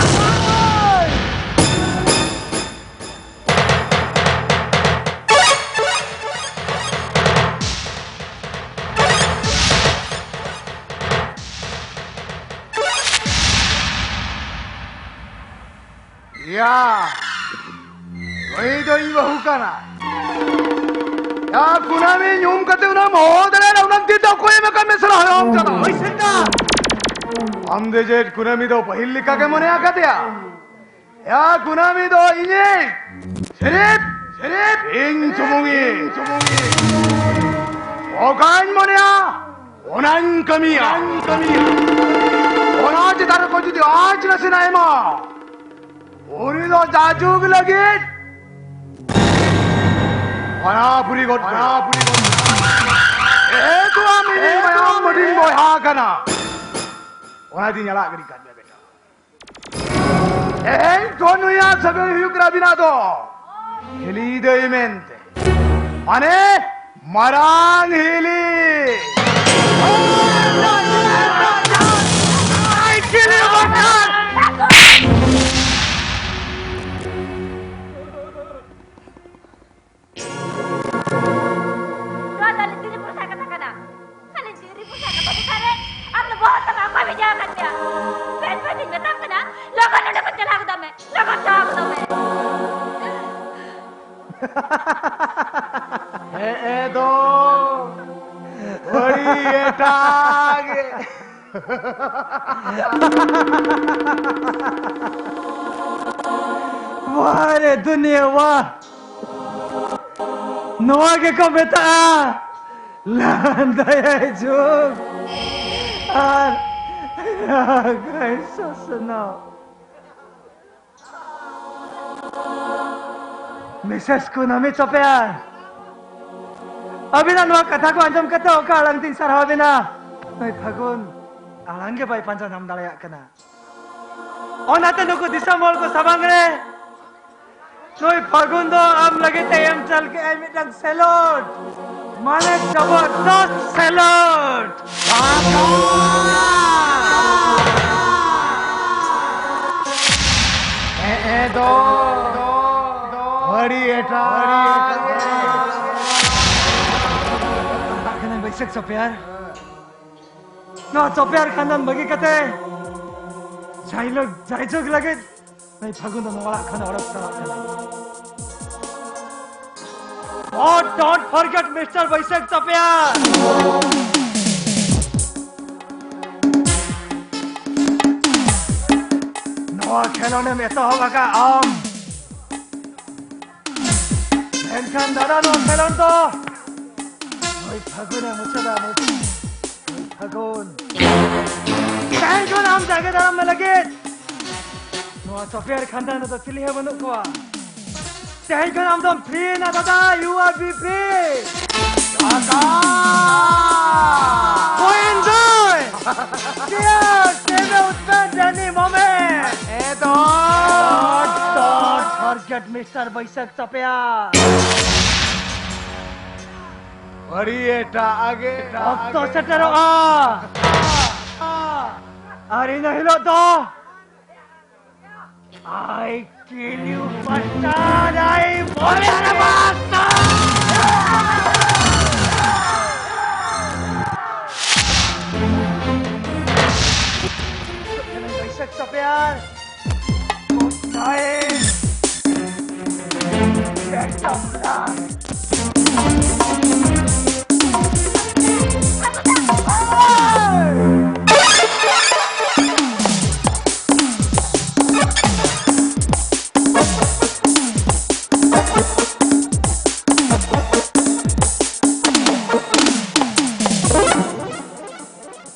ᱭᱟ, ᱱᱩᱭ ᱫᱚ ᱤᱧ ᱵᱟᱹᱦᱩ ᱠᱟᱱᱟ᱾ ᱭᱟ, ᱠᱩᱱᱟᱹᱢᱤ ᱧᱩᱢ ᱠᱟᱛᱮ ᱩᱱᱟᱹᱜ ᱮᱢ ᱦᱚᱦᱚ ᱫᱟᱲᱮᱭᱟᱜᱼᱟ, ᱚᱱᱟ ᱛᱤᱨ ᱫᱚ ᱚᱠᱚᱭ ᱮᱢ ᱟᱠᱟᱫ ᱢᱮ ᱥᱟᱞᱟ ᱦᱟᱨᱟᱢ ᱡᱟᱫᱟ? ᱦᱳᱭ ᱥᱮᱛᱟ᱾ ᱟᱢ ᱫᱚ ᱪᱮᱫ ᱠᱩᱱᱟᱹᱢᱤ ᱫᱚ ᱯᱟᱹᱦᱤᱞ ᱞᱮᱠᱟ ᱜᱮ ᱢᱚᱱᱮ ᱟᱠᱟᱫᱮᱭᱟ? ᱭᱟ, ᱠᱩᱱᱟᱹᱢᱤ ᱫᱚ ᱤᱧᱤᱡ, ᱥᱤᱨᱤᱯ, ᱥᱤᱨᱤᱯ ᱤᱧ ᱥᱩᱢᱩᱝ ᱤᱧ᱾ ᱚᱠᱟᱧ ᱢᱚᱱᱮᱭᱟ, ᱚᱱᱟᱧ ᱠᱟᱹᱢᱤᱭᱟ᱾ ᱚᱱᱟ ᱪᱮᱛᱟᱱ ᱨᱮ ᱚᱠᱚᱭ ᱡᱩᱫᱤ ᱟᱸᱪ ᱱᱟᱥᱮᱱᱟᱜ ᱮᱢᱟ, ᱩᱱᱤ ᱫᱚ ᱡᱟᱡᱩᱜᱽ ᱞᱟᱹᱜᱤᱫ ᱯᱟᱲᱟᱯᱩᱨᱤ ᱜᱚᱫ ᱠᱟᱭᱟ᱾ ᱡᱮᱦᱮᱛᱩ ᱟᱢ ᱤᱧᱤᱡ ᱢᱟᱭᱟᱢ ᱵᱚᱭᱦᱟ ᱠᱟᱱᱟ, ᱚᱱᱟ ᱫᱤᱱ ᱟᱲᱟᱜ ᱜᱤᱰᱤ ᱠᱟᱫ ᱢᱮ ᱵᱮᱴᱟ᱾ ᱛᱮᱦᱮᱧ ᱠᱷᱚᱱ ᱱᱩᱭᱟᱜ ᱥᱟᱹᱜᱟᱹᱭ ᱦᱩᱭᱩᱜ ᱠᱟᱱᱟ ᱟᱹᱵᱤᱱᱟᱜ ᱫᱚ ᱦᱤᱞᱤ ᱫᱟᱹᱭ ᱢᱮᱱᱛᱮ, ᱢᱟᱱᱮ ᱢᱟᱨᱟᱝ ᱦᱤᱞᱤ᱾ ᱱᱚᱣᱟ ᱫᱚ ᱟᱞᱮ ᱡᱤᱨᱤ ᱯᱚᱭᱥᱟ ᱠᱟᱛᱷᱟ ᱠᱟᱱᱟ᱾ ᱟᱞᱮ ᱡᱤᱨᱤ ᱯᱚᱭᱥᱟ ᱠᱟᱛᱷᱟ ᱪᱮᱛᱟᱱ ᱨᱮ ᱟᱢ ᱫᱚ ᱵᱚᱦᱚᱜ ᱛᱟᱢ ᱚᱠᱚᱭ ᱵᱷᱮᱡᱟ ᱟᱠᱟᱫ ᱢᱮᱭᱟ? ᱵᱮᱥ ᱵᱮᱥ ᱤᱧ ᱢᱮᱛᱟᱢ ᱠᱟᱱᱟ, ᱞᱚᱜᱚᱱ ᱱᱚᱰᱮ ᱠᱷᱚᱱ ᱪᱟᱞᱟᱣ ᱜᱚᱫᱚᱜ ᱢᱮ, ᱞᱚᱜᱚᱱ ᱪᱟᱞᱟᱣ ᱜᱚᱫᱚᱜ ᱢᱮ᱾ ᱦᱮᱸ, ᱮ ᱫᱚ ᱟᱹᱰᱤ ᱮᱴᱟᱜ᱾ ᱣᱟᱦ ᱨᱮ ᱫᱩᱱᱤᱭᱟᱹ ᱣᱟᱦ! ᱱᱚᱣᱟ ᱜᱮᱠᱚ ᱢᱮᱛᱟᱜᱼᱟ ᱞᱟᱸᱫᱟᱭᱟᱭ ᱡᱩᱜᱽ ᱟᱨ ᱨᱟᱜᱟᱭ ᱥᱚᱥᱱᱚᱜ᱾ ᱢᱤᱥᱮᱥ ᱠᱩᱱᱟᱹᱢᱤ ᱪᱚᱯᱮᱭᱟᱨ, ᱟᱹᱵᱤᱱᱟᱜ ᱱᱚᱣᱟ ᱠᱟᱛᱷᱟ ᱠᱚ ᱟᱸᱡᱚᱢ ᱠᱟᱛᱮ ᱚᱠᱟ ᱟᱲᱟᱝ ᱛᱤᱧ ᱥᱟᱨᱦᱟᱣ ᱟᱵᱤᱱᱟ? ᱱᱩᱭ ᱯᱷᱟᱹᱜᱩᱱ ᱟᱲᱟᱝ ᱜᱮ ᱵᱟᱭ ᱯᱟᱸᱡᱟ ᱧᱟᱢ ᱫᱟᱲᱮᱭᱟᱜ ᱠᱟᱱᱟ᱾ ᱚᱱᱟᱛᱮ ᱱᱩᱠᱩ ᱫᱤᱥᱚᱢ ᱦᱚᱲ ᱠᱚ ᱥᱟᱢᱟᱝ ᱨᱮ ᱱᱩᱭ ᱯᱷᱟᱹᱜᱩᱱ ᱫᱚ ᱟᱢ ᱞᱟᱹᱜᱤᱫ ᱛᱮ ᱮᱢ ᱪᱟᱞ ᱠᱮᱜᱼᱟᱭ ᱢᱤᱫᱴᱟᱝ ᱥᱮᱞᱳᱰ, ᱢᱟᱱᱮ ᱡᱚᱵᱚᱨᱫᱚᱥᱛ ᱥᱮᱞᱳᱰ᱾ ᱦᱮᱸ, ᱦᱮᱸ, ᱫᱚ, ᱫᱚ, ᱫᱚ, ᱟᱹᱰᱤ ᱮᱴᱟᱜ᱾ ᱪᱟᱞᱟᱜ ᱠᱟᱹᱱᱟᱹᱧ ᱵᱟᱹᱭᱥᱟᱹᱠᱷ ᱥᱚᱯᱮᱭᱟᱨ᱾ ᱱᱚᱣᱟ ᱥᱚᱯᱮᱭᱟᱨ ᱠᱷᱟᱱᱫᱟᱱ ᱵᱟᱹᱜᱤ ᱠᱟᱛᱮ ᱡᱟᱭᱞᱳᱠ, ᱡᱟᱭᱡᱩᱜᱽ ᱞᱟᱹᱜᱤᱫ ᱱᱩᱭ ᱯᱷᱟᱹᱜᱩᱱ ᱫᱚ ᱱᱚᱣᱟ ᱚᱲᱟᱜ ᱠᱷᱚᱱ ᱚᱰᱚᱠ ᱪᱟᱞᱟᱜ ᱠᱟᱱᱟ᱾ Oh, don't forget, Mister ᱵᱟᱹᱭᱥᱟᱹᱠᱷ ᱪᱟᱯᱮᱭᱟ᱾ ᱱᱚᱣᱟ ᱠᱷᱮᱞᱳᱸᱰ ᱮᱢ ᱮᱛᱚᱦᱚᱵ ᱟᱠᱟᱫ ᱟᱢ, ᱢᱮᱱᱠᱷᱟᱱ ᱫᱟᱫᱟ, ᱱᱚᱣᱟ ᱠᱷᱮᱞᱳᱸᱰ ᱫᱚ ᱱᱩᱭ ᱯᱷᱟᱹᱜᱩᱱᱮ ᱢᱩᱪᱟᱹᱫᱟ᱾ ᱱᱩᱭ ᱯᱷᱟᱹᱜᱩᱱ᱾ ᱛᱮᱦᱮᱧ ᱠᱷᱚᱱ ᱟᱢ ᱡᱟᱸᱜᱮ ᱫᱟᱨᱟᱢ ᱢᱮ ᱞᱟᱹᱜᱤᱫ ᱱᱚᱣᱟ ᱪᱚᱯᱮᱭᱟᱨ ᱠᱷᱟᱱᱫᱟᱱ ᱨᱮᱫᱚ ᱪᱤᱞᱤ ᱦᱚᱸ ᱵᱟᱹᱱᱩᱜ ᱠᱚᱣᱟ᱾ ᱛᱮᱦᱮᱧ ᱠᱷᱚᱱ ᱟᱢ ᱫᱚᱢ free ᱮᱱᱟ ᱫᱟᱫᱟ, you are be free. ᱫᱟᱫᱟ! ᱦᱩᱭᱮᱱ ᱫᱚᱭ! Cheers! Save a Usman Danny moment! ᱮ ᱫᱚ! Don't, don't forget, Mister ᱵᱟᱹᱭᱥᱟᱹᱠᱷ ᱪᱟᱯᱮᱭᱟ᱾ ᱟᱹᱰᱤ ᱮᱴᱟᱜ ᱜᱮ, ᱮᱴᱟᱜ ᱚᱠᱛᱚ ᱜᱮ᱾ ᱥᱮᱴᱮᱨᱚᱜᱼᱟ᱾ ᱟᱨ ᱤᱱᱟᱹ ᱦᱤᱞᱳᱜ ᱫᱚ I kill you, bastard! I murder, bastard! Good night. Get the blood.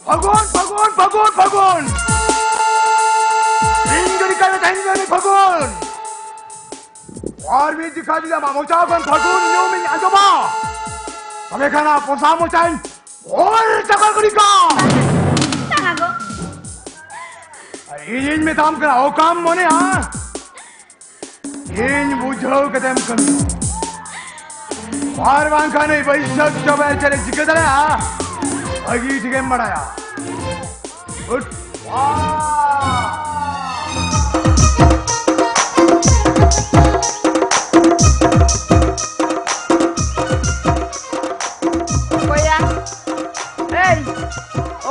ᱯᱷᱟᱹᱜᱩᱱ, ᱯᱷᱟᱹᱜᱩᱱ, ᱯᱷᱟᱹᱜᱩᱱ, ᱯᱷᱟᱹᱜᱩᱱ! ᱤᱧ ᱜᱮ ᱨᱤᱠᱟᱹᱭ ᱢᱮ ᱛᱮᱦᱮᱧ ᱜᱮ ᱩᱱᱤ ᱯᱷᱟᱹᱜᱩᱱ! ᱟᱨ ᱢᱤᱫ ᱡᱚᱠᱷᱟ ᱡᱩᱫᱤ ᱟᱢᱟᱜ ᱢᱚᱪᱟ ᱠᱷᱚᱱ ᱯᱷᱟᱹᱜᱩᱱ ᱧᱩᱛᱩᱢ ᱤᱧ ᱟᱸᱡᱚᱢᱟ, ᱛᱚᱵᱮ ᱠᱷᱟᱱ ᱟᱢᱟᱜ ᱯᱚᱥᱟ ᱢᱚᱪᱟᱧ ᱚᱨ ᱪᱟᱵᱟ ᱜᱤᱰᱤ ᱠᱟᱜᱼᱟ᱾ ᱵᱟᱝᱟ ᱜᱚ᱾ ᱤᱧᱤᱧ ᱢᱮᱛᱟᱢ ᱠᱟᱱᱟ, ᱚᱠᱟᱢ ᱢᱚᱱᱮᱭᱟ? ᱤᱧ ᱵᱩᱡᱷᱟᱹᱣ ᱠᱟᱛᱮᱢ ᱠᱟᱹᱢᱤᱭᱟ᱾ ᱟᱨ ᱵᱟᱝᱠᱷᱟᱱ ᱱᱩᱭ ᱵᱟᱹᱭᱥᱟᱹᱠᱷ ᱪᱟᱵᱟ ᱪᱮᱫ ᱮ ᱪᱤᱠᱟᱹ ᱫᱟᱲᱮᱭᱟᱜᱼᱟ, ᱵᱷᱟᱹᱜᱤ ᱴᱷᱤᱠᱮᱢ ᱵᱟᱲᱟᱭᱟ᱾ ᱜᱩᱰ᱾ ᱚᱠᱚᱭᱟ? ᱮᱭ,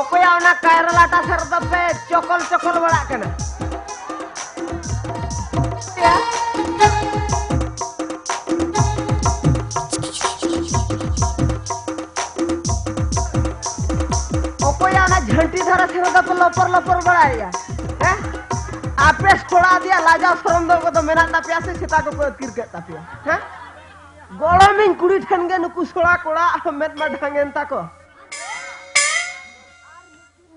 ᱚᱠᱚᱭᱟ ᱚᱱᱟ ᱠᱟᱭᱨᱟ ᱞᱟᱴᱟ ᱥᱮᱫ ᱨᱮᱫᱚ ᱯᱮ ᱪᱚᱠᱚᱞ ᱪᱚᱠᱚᱞ ᱵᱟᱲᱟᱜ ᱠᱟᱱᱟ? ᱚᱠᱚᱭᱟᱜ ᱚᱱᱟ ᱡᱷᱟᱹᱱᱴᱤ ᱫᱷᱟᱨᱟ ᱥᱮᱫ ᱨᱮᱫᱚ ᱯᱮ ᱞᱚᱯᱚᱨ ᱞᱚᱯᱚᱨ ᱵᱟᱲᱟᱭᱮᱫᱼᱟ? ᱦᱮᱸ? ᱟᱯᱮ ᱥᱚᱲᱟ ᱫᱮᱭᱟ ᱞᱟᱡᱟᱣ ᱥᱚᱨᱚᱢ ᱫᱚ ᱠᱚᱫᱚ ᱢᱮᱱᱟᱜ ᱛᱟᱯᱮᱭᱟ ᱥᱮ ᱥᱮᱛᱟ ᱠᱚᱠᱚ ᱟᱹᱛᱠᱤᱨ ᱠᱮᱫ ᱛᱟᱯᱮᱭᱟ? ᱦᱮᱸ? ᱜᱚᱲᱚᱢᱤᱧ ᱠᱩᱲᱤ ᱴᱷᱮᱱ ᱜᱮ ᱱᱩᱠᱩ ᱥᱚᱲᱟ ᱠᱚᱲᱟ ᱢᱮᱫ ᱢᱟ ᱰᱷᱟᱝ ᱮᱱ ᱛᱟᱠᱚ᱾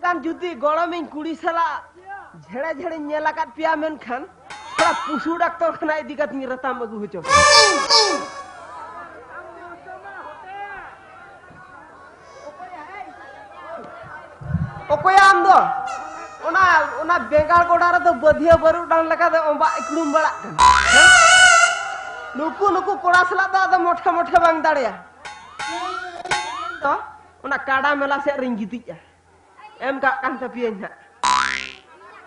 ᱜᱟᱱ ᱡᱩᱫᱤ ᱜᱚᱲᱚᱢᱤᱧ ᱠᱩᱲᱤ ᱥᱟᱞᱟᱜ ᱡᱷᱮᱲᱮ ᱡᱷᱮᱲᱮᱧ ᱧᱮᱞ ᱟᱠᱟᱫ ᱯᱮᱭᱟ, ᱢᱮᱱᱠᱷᱟᱱ ᱛᱷᱚᱲᱟ ᱯᱚᱥᱩ ᱰᱟᱠᱛᱚᱨ ᱠᱷᱟᱱᱟ ᱤᱫᱤ ᱠᱟᱛᱮᱧ ᱨᱟᱛᱟᱢ ᱟᱹᱜᱩ ᱦᱚᱪᱚ ᱯᱮᱭᱟ᱾ ᱚᱠᱚᱭᱟ ᱟᱢ ᱫᱚ? ᱚᱱᱟ, ᱚᱱᱟ ᱵᱮᱸᱜᱟᱲ ᱜᱚᱰᱟ ᱨᱮᱫᱚ ᱵᱟᱹᱫᱷᱤᱭᱟᱹ ᱵᱟᱹᱨᱩ ᱰᱟᱝ ᱞᱮᱠᱟ ᱫᱚ ᱚᱸᱵᱟᱜ ᱤᱠᱲᱩᱢ ᱵᱟᱲᱟᱜ ᱠᱟᱱᱟ᱾ ᱦᱮᱸ? ᱱᱩᱠᱩ, ᱱᱩᱠᱩ ᱠᱚᱲᱟ ᱥᱟᱞᱟᱜ ᱫᱚ ᱟᱫᱚ ᱢᱚᱴᱷᱮ ᱢᱚᱴᱷᱮ ᱵᱟᱝ ᱫᱟᱲᱮᱭᱟ᱾ ᱫᱚ ᱚᱱᱟ ᱠᱟᱰᱟ ᱢᱮᱞᱟ ᱥᱮᱫ ᱨᱤᱧ ᱜᱤᱛᱤᱡᱼᱟ᱾ ᱮᱢ ᱠᱟᱜ ᱠᱟᱱ ᱛᱟᱯᱮᱭᱟᱹᱧ ᱦᱟᱸᱜ᱾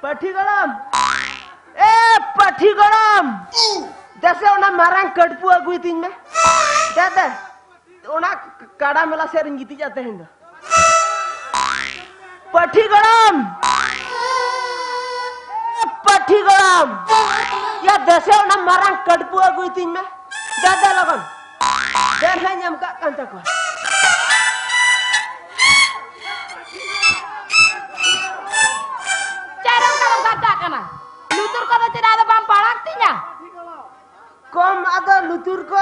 ᱯᱟᱹᱴᱷᱤ ᱜᱚᱲᱚᱢ, ᱮ ᱯᱟᱹᱴᱷᱤ ᱜᱚᱲᱚᱢ, ᱫᱮᱥᱮ ᱚᱱᱟ ᱢᱟᱨᱟᱝ ᱠᱟᱹᱴᱯᱩ ᱟᱹᱜᱩᱭ ᱛᱤᱧ ᱢᱮ᱾ ᱫᱮ, ᱫᱮ, ᱚᱱᱟ ᱠᱟᱰᱟ ᱢᱮᱞᱟ ᱥᱮᱫ ᱨᱤᱧ ᱜᱤᱛᱤᱡᱼᱟ ᱛᱮᱦᱮᱧ ᱫᱚ᱾ ᱯᱟᱹᱴᱷᱤ ᱜᱚᱲᱚᱢ, ᱮ ᱯᱟᱹᱴᱷᱤ ᱜᱚᱲᱚᱢ, ᱭᱟ ᱫᱮᱥᱮ ᱚᱱᱟ ᱢᱟᱨᱟᱝ ᱠᱟᱹᱴᱯᱩ ᱟᱹᱜᱩᱭ ᱛᱤᱧ ᱢᱮ᱾ ᱫᱮ, ᱫᱮ ᱞᱚᱜᱚᱱ᱾ ᱫᱮ ᱱᱟᱦᱟᱜ ᱤᱧ ᱮᱢ ᱠᱟᱜ ᱠᱟᱱ ᱛᱟᱠᱚᱣᱟ᱾ ᱪᱮᱫ ᱚᱱᱠᱟ ᱫᱚᱢ ᱜᱟᱛᱟᱜ ᱠᱟᱱᱟ? ᱞᱩᱛᱩᱨ ᱠᱚᱫᱚ ᱪᱮᱫᱟᱜ ᱟᱫᱚ ᱵᱟᱢ ᱯᱟᱲᱟᱜ ᱛᱤᱧᱟ? ᱠᱚᱢ ᱟᱫᱚ ᱞᱩᱛᱩᱨ ᱠᱚ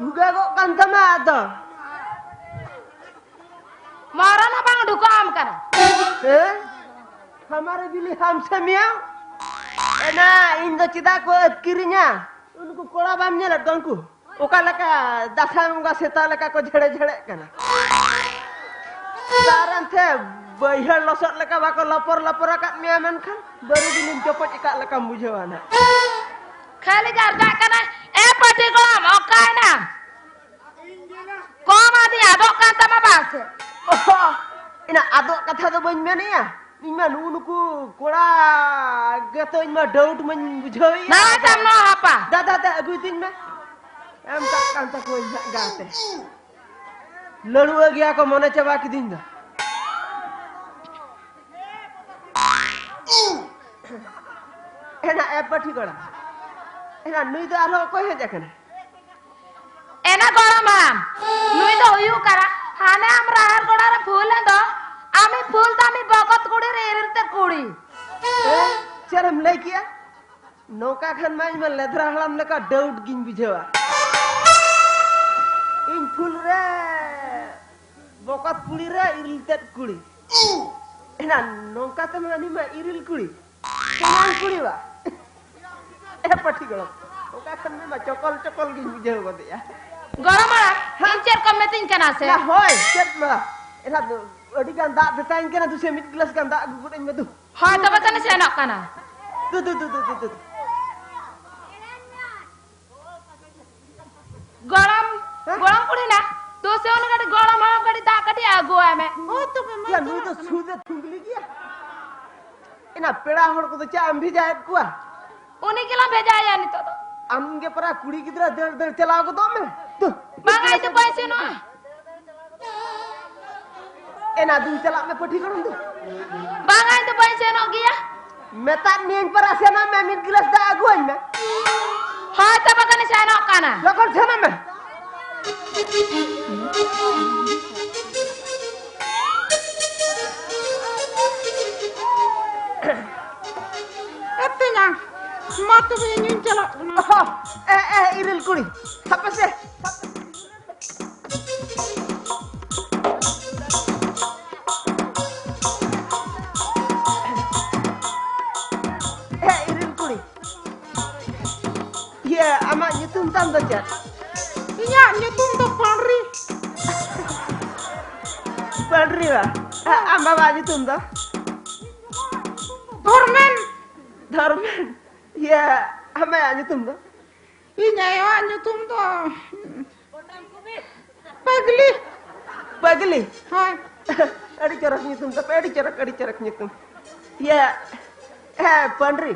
ᱵᱷᱩᱜᱟᱹᱜᱚᱜ ᱠᱟᱱ ᱛᱟᱢᱟ ᱟᱫᱚ᱾ ᱢᱚᱨᱚᱱ ᱦᱚᱸ ᱵᱟᱝ ᱩᱰᱩᱠᱚᱜ ᱟᱢ ᱠᱟᱱᱟ᱾ ᱦᱮᱸ? ᱦᱟᱢᱟᱨᱮ ᱵᱤᱞᱤ ᱦᱟᱢᱥᱮ ᱢᱤᱭᱟ᱾ ᱮᱱᱟ, ᱤᱧ ᱫᱚ ᱪᱮᱫᱟᱜ ᱠᱚ ᱟᱹᱛᱠᱤᱨᱤᱧᱟ? ᱩᱱᱠᱩ ᱠᱚᱲᱟ ᱵᱟᱢ ᱧᱮᱞᱮᱫ ᱠᱚᱣᱟ ᱩᱱᱠᱩ? ᱚᱠᱟ ᱞᱮᱠᱟ ᱫᱟᱸᱥᱟᱭ ᱵᱚᱸᱜᱟ ᱥᱮᱛᱟ ᱞᱮᱠᱟ ᱠᱚ ᱡᱷᱮᱲᱮ ᱡᱷᱮᱲᱮᱜ ᱠᱟᱱᱟ᱾ ᱟᱨ ᱮᱱᱛᱮ ᱵᱟᱹᱭᱦᱟᱹᱲ ᱞᱚᱥᱚᱫ ᱞᱮᱠᱟ ᱵᱟᱠᱚ ᱞᱚᱯᱚᱨ ᱞᱚᱯᱚᱨ ᱟᱠᱟᱫ ᱢᱮᱭᱟ, ᱢᱮᱱᱠᱷᱟᱱ ᱵᱟᱹᱨᱩ ᱵᱤᱞᱤᱢ ᱪᱚᱯᱚᱡ ᱟᱠᱟᱫ ᱞᱮᱠᱟᱢ ᱵᱩᱡᱷᱟᱹᱣᱟ ᱱᱟᱜ᱾ ᱠᱷᱟᱹᱞᱤ ᱜᱟᱨᱡᱟᱜ ᱠᱟᱱᱟᱭ, ᱮ ᱯᱟᱹᱴᱤ ᱜᱚᱲᱚᱢ, ᱚᱠᱟᱭᱮᱱᱟᱢ? ᱠᱚᱢ ᱟᱹᱫᱤ ᱟᱫᱚᱜ ᱠᱟᱱ ᱛᱟᱢᱟ ᱵᱟᱝ ᱥᱮ? ᱚᱦᱚ, ᱤᱱᱟ ᱟᱫᱚᱜ ᱠᱟᱛᱷᱟ ᱫᱚ ᱵᱟᱹᱧ ᱢᱮᱱᱮᱜᱼᱟ᱾ ᱤᱧ ᱢᱟ ᱱᱩᱜᱩ ᱱᱩᱠᱩ ᱠᱚᱲᱟ ᱜᱮᱛᱚ ᱤᱧ ᱢᱟ doubt ᱢᱟᱧ ᱵᱩᱡᱷᱟᱹᱣᱮᱜᱼᱟ᱾ ᱱᱚᱣᱟ ᱛᱟᱢ ᱱᱚᱣᱟ ᱦᱟᱯᱟ᱾ ᱫᱟᱫᱟ, ᱫᱟ, ᱟᱹᱜᱩᱭ ᱛᱤᱧ ᱢᱮ᱾ ᱮᱢ ᱠᱟᱜ ᱠᱟᱱ ᱛᱟᱠᱚᱣᱟᱧ ᱦᱟᱸᱜ ᱜᱟᱛᱮ᱾ ᱞᱟᱹᱲᱩᱣᱟᱹ ᱜᱮᱭᱟ ᱠᱚ, ᱢᱚᱱᱮ ᱪᱟᱵᱟ ᱠᱤᱫᱤᱧ ᱫᱚ᱾ ᱮᱱᱟ ᱮ ᱯᱟᱹᱴᱷᱤ ᱠᱚᱲᱟ᱾ ᱮᱱᱟ ᱱᱩᱭ ᱫᱚ ᱟᱨᱦᱚᱸ ᱚᱠᱚᱭ ᱦᱮᱡ ᱟᱠᱟᱱᱟ? ᱮᱱᱟ ᱜᱚᱲᱚᱢ ᱦᱟᱲᱟᱢ, ᱱᱩᱭ ᱫᱚ ᱦᱩᱭᱩᱜ ᱠᱟᱱᱟ ᱦᱟᱱᱮ ᱟᱢ ᱨᱟᱦᱮᱲ ᱜᱚᱰᱟ ᱨᱮ ᱯᱷᱩᱞ ᱮᱱ ᱫᱚ, ᱟᱢᱤᱡ ᱯᱷᱩᱞ ᱫᱚ ᱟᱢᱤᱡ ᱵᱚᱠᱚᱛ ᱠᱩᱲᱤ ᱨᱮ ᱤᱨᱤᱞ ᱛᱮ ᱠᱩᱲᱤ᱾ ᱮ, ᱪᱮᱫ ᱮᱢ ᱞᱟᱹᱭ ᱠᱮᱜᱼᱟ? ᱱᱚᱝᱠᱟ ᱠᱷᱟᱱ ᱢᱟ ᱤᱧ ᱢᱟ ᱞᱮᱫᱷᱨᱟ ᱦᱟᱲᱟᱢ ᱞᱮᱠᱟ ᱰᱟᱣᱩᱴ ᱜᱤᱧ ᱵᱩᱡᱷᱟᱹᱣᱟ᱾ ᱤᱧ ᱯᱷᱩᱞ ᱨᱮ ᱵᱚᱠᱚᱛ ᱠᱩᱲᱤ ᱨᱮ ᱤᱨᱤᱞ ᱛᱮᱫ ᱠᱩᱲᱤ᱾ ᱮᱱᱟ ᱱᱚᱝᱠᱟ ᱛᱮ ᱢᱟ ᱩᱱᱤ ᱢᱟ ᱤᱨᱤᱞ ᱠᱩᱲᱤ᱾ ᱥᱟᱱᱟᱢ ᱠᱩᱲᱤ ᱵᱟ᱾ ᱮ ᱯᱟᱹᱴᱷᱤ ᱜᱚᱲᱚᱢ, ᱚᱠᱟ ᱠᱷᱟᱱ ᱢᱟ ᱪᱚᱠᱚᱞ ᱪᱚᱠᱚᱞ ᱜᱤᱧ ᱵᱩᱡᱷᱟᱹᱣ ᱜᱚᱫᱮᱜᱼᱟ᱾ ᱜᱚᱲᱚᱢ ᱦᱟᱲᱟᱢ, ᱦᱮᱸ? ᱤᱧ ᱪᱮᱫ ᱠᱚᱢ ᱢᱮᱛᱤᱧ ᱠᱟᱱᱟ ᱥᱮ? ᱱᱟ ᱦᱳᱭ, ᱪᱮᱫ ᱢᱟ? ᱮᱱᱟ ᱫᱚ ᱟᱹᱰᱤ ᱜᱟᱱ ᱫᱟᱜ ᱫᱮᱛᱟᱧ ᱠᱟᱱᱟ, ᱫᱩᱥᱮ ᱢᱤᱫ ᱜᱞᱟᱥ ᱜᱟᱱ ᱫᱟᱜ ᱟᱹᱜᱩ ᱜᱚᱫ ᱟᱹᱧ ᱢᱮ ᱫᱩ᱾ ᱦᱳᱭ, ᱛᱚᱵᱮ ᱛᱟᱦᱞᱮ ᱥᱮᱱᱚᱜ ᱠᱟᱱᱟ᱾ ᱫᱩ, ᱫᱩ, ᱫᱩ, ᱫᱩ, ᱫᱩ, ᱫᱩ᱾ ᱜᱚᱲᱚᱢ, ᱦᱮᱸ? ᱜᱚᱲᱚᱢ ᱠᱩᱲᱤ ᱱᱟ, ᱫᱩᱥᱮ ᱩᱱᱤ ᱠᱟᱹᱴᱤᱡ ᱜᱚᱲᱚᱢ ᱦᱟᱲᱟᱢ ᱠᱟᱹᱴᱤᱡ ᱫᱟᱜ ᱠᱟᱹᱴᱤᱡ ᱟᱹᱜᱩᱣᱟᱭ ᱢᱮ᱾ ᱦᱳᱭ, ᱛᱚᱵᱮ ᱢᱟ ᱭᱟ, ᱱᱩᱭ ᱫᱚ ᱪᱟᱞᱟᱜ ᱠᱟᱱᱟ᱾ ᱥᱩᱫ ᱮ ᱛᱷᱩᱜᱞᱤ ᱜᱮᱭᱟ᱾ ᱮᱱᱟ ᱯᱮᱲᱟ ᱦᱚᱲ ᱠᱚᱫᱚ ᱪᱮᱫ ᱮᱢ ᱵᱷᱮᱡᱟᱭᱮᱫ ᱠᱚᱣᱟ? ᱩᱱᱤ ᱜᱮᱞᱟᱝ ᱵᱷᱮᱡᱟᱭᱟ ᱱᱤᱛᱚᱜ ᱫᱚ᱾ ᱟᱢ ᱜᱮ ᱯᱟᱨᱟ ᱠᱩᱲᱤ ᱜᱤᱫᱽᱨᱟᱹ, ᱫᱟᱹᱲ ᱫᱟᱹᱲ ᱪᱟᱞᱟᱣ ᱜᱚᱫᱚᱜ ᱢᱮ᱾ ᱛᱩ, ᱵᱟᱝᱟ, ᱤᱧ ᱫᱚ ᱵᱟᱹᱧ ᱥᱮᱱᱚᱜᱼᱟ᱾ ᱮᱱᱟ ᱫᱩᱧ ᱪᱟᱞᱟᱜ ᱢᱮ ᱯᱟᱹᱴᱷᱤ ᱜᱚᱲᱚᱢ ᱫᱚ᱾ ᱵᱟᱝᱟ, ᱤᱧ ᱫᱚ ᱵᱟᱹᱧ ᱥᱮᱱᱚᱜ ᱜᱮᱭᱟ᱾ ᱢᱮᱛᱟᱫ ᱢᱤᱭᱟᱹᱧ ᱯᱟᱨᱟ ᱥᱮᱱᱚᱜ ᱢᱮ, ᱢᱤᱫ ᱜᱤᱞᱟᱹᱥ ᱫᱟᱜ ᱟᱹᱜᱩᱣᱟᱹᱧ ᱢᱮ᱾ ᱦᱳᱭ, ᱛᱚᱵᱮ ᱠᱷᱟᱱᱤᱧ ᱥᱮᱱᱚᱜ ᱠᱟᱱᱟ᱾ ᱞᱚᱜᱚᱱ ᱥᱮᱱᱚᱜ ᱢᱮ᱾ ᱮ ᱛᱮᱧᱟᱝ, ᱢᱟ ᱛᱚᱵᱮ ᱤᱧᱤᱧ ᱪᱟᱞᱟᱜ ᱠᱟᱱᱟ᱾ ᱚᱦᱚ, ᱮ, ᱮ, ᱤᱨᱤᱞ ᱠᱩᱲᱤ, ᱦᱟᱯᱮ ᱥᱮ᱾ ᱮ, ᱤᱨᱤᱞ ᱠᱩᱲᱤ, ᱤᱭᱟᱹ, ᱟᱢᱟᱜ ᱧᱩᱛᱩᱢ ᱛᱟᱢ ᱫᱚ ᱪᱮᱫ? ᱤᱧᱟᱜ ᱧᱩᱛᱩᱢ ᱫᱚ ᱯᱟᱹᱲᱨᱤ᱾ ᱯᱟᱹᱲᱨᱤ ᱵᱟ? ᱟ-, ᱟᱢ ᱵᱟᱵᱟᱣᱟᱜ ᱧᱩᱛᱩᱢ ᱫᱚ? ᱫᱷᱚᱨᱢᱮᱱ᱾ ᱫᱷᱚᱨᱢᱮᱱ? ᱤᱭᱟᱹ, ᱟᱢᱟᱭᱟᱜ ᱧᱩᱛᱩᱢ ᱫᱚ? ᱤᱧ ᱟᱭᱳᱣᱟᱜ ᱧᱩᱛᱩᱢ ᱫᱚ ᱯᱟᱜᱽᱞᱤ᱾ ᱯᱟᱜᱽᱞᱤ? ᱦᱳᱭ᱾ ᱟᱹᱰᱤ ᱪᱚᱨᱚᱠ ᱧᱩᱛᱩᱢ ᱛᱟᱯᱮ, ᱟᱹᱰᱤ ᱪᱚᱨᱚᱠ, ᱟᱹᱰᱤ ᱪᱚᱨᱚᱠ ᱧᱩᱛᱩᱢ᱾ ᱤᱭᱟᱹ, ᱦᱮᱸ, ᱯᱟᱹᱱᱰᱨᱤ᱾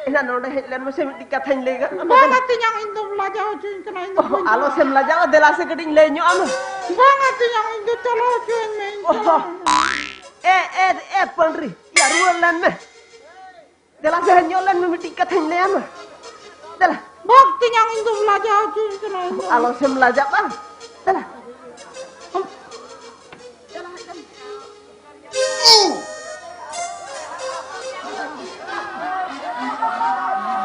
ᱮᱱᱟ ᱱᱚᱰᱮ ᱦᱮᱡ ᱞᱮᱱ ᱢᱮᱥᱮ, ᱢᱤᱫᱴᱤᱡ ᱠᱟᱛᱷᱟᱧ ᱞᱟᱹᱭ ᱜᱚᱫ ᱟᱢᱟ᱾ ᱵᱟᱝ ᱟᱹᱛᱤᱧᱟᱝ, ᱤᱧ ᱫᱚᱢ ᱞᱟᱡᱟᱣ ᱦᱚᱪᱚᱧ ᱠᱟᱱᱟ, ᱤᱧ ᱫᱚ ᱚᱦᱚ, ᱵᱟᱹᱧ ᱟᱞᱚ ᱪᱟᱞᱟᱜᱼᱟ᱾ ᱥᱮᱢ ᱞᱟᱡᱟᱣᱟ, ᱫᱮᱞᱟ ᱥᱮ ᱠᱟᱹᱴᱤᱡ ᱤᱧ ᱞᱟᱹᱭ ᱧᱚᱜ ᱟᱢᱟ᱾ ᱵᱟᱝ ᱟᱹᱛᱤᱧᱟᱝ, ᱤᱧ ᱫᱚ ᱪᱟᱞᱟᱣ ᱦᱚᱪᱚᱧ ᱢᱮ, ᱤᱧ ᱚᱦᱚ᱾ ᱪᱟᱞᱟᱜ ᱟᱹᱧ᱾ ᱮ, ᱮ, ᱮ, ᱯᱟᱹᱱᱰᱨᱤ, ᱭᱟ, ᱨᱩᱣᱟᱹᱲ ᱞᱮᱱ ᱢᱮ᱾ ᱫᱮᱞᱟ ᱥᱮ ᱦᱮᱡ ᱧᱚᱜ ᱞᱮᱱ ᱢᱮ, ᱢᱤᱫᱴᱤᱡ ᱠᱟᱛᱷᱟᱧ ᱞᱟᱹᱭ ᱟᱢᱟ᱾ ᱫᱮᱞᱟ᱾ ᱵᱟᱯ ᱛᱮᱧᱟᱝ, ᱤᱧ ᱫᱚᱢ ᱞᱟᱡᱟᱣ ᱦᱚᱪᱚᱧ ᱠᱟᱱᱟ, ᱤᱧ ᱫᱚ᱾ ᱟᱞᱚ ᱥᱮᱢ ᱞᱟᱡᱟᱜ ᱵᱟᱝ᱾ ᱫᱮᱞᱟ᱾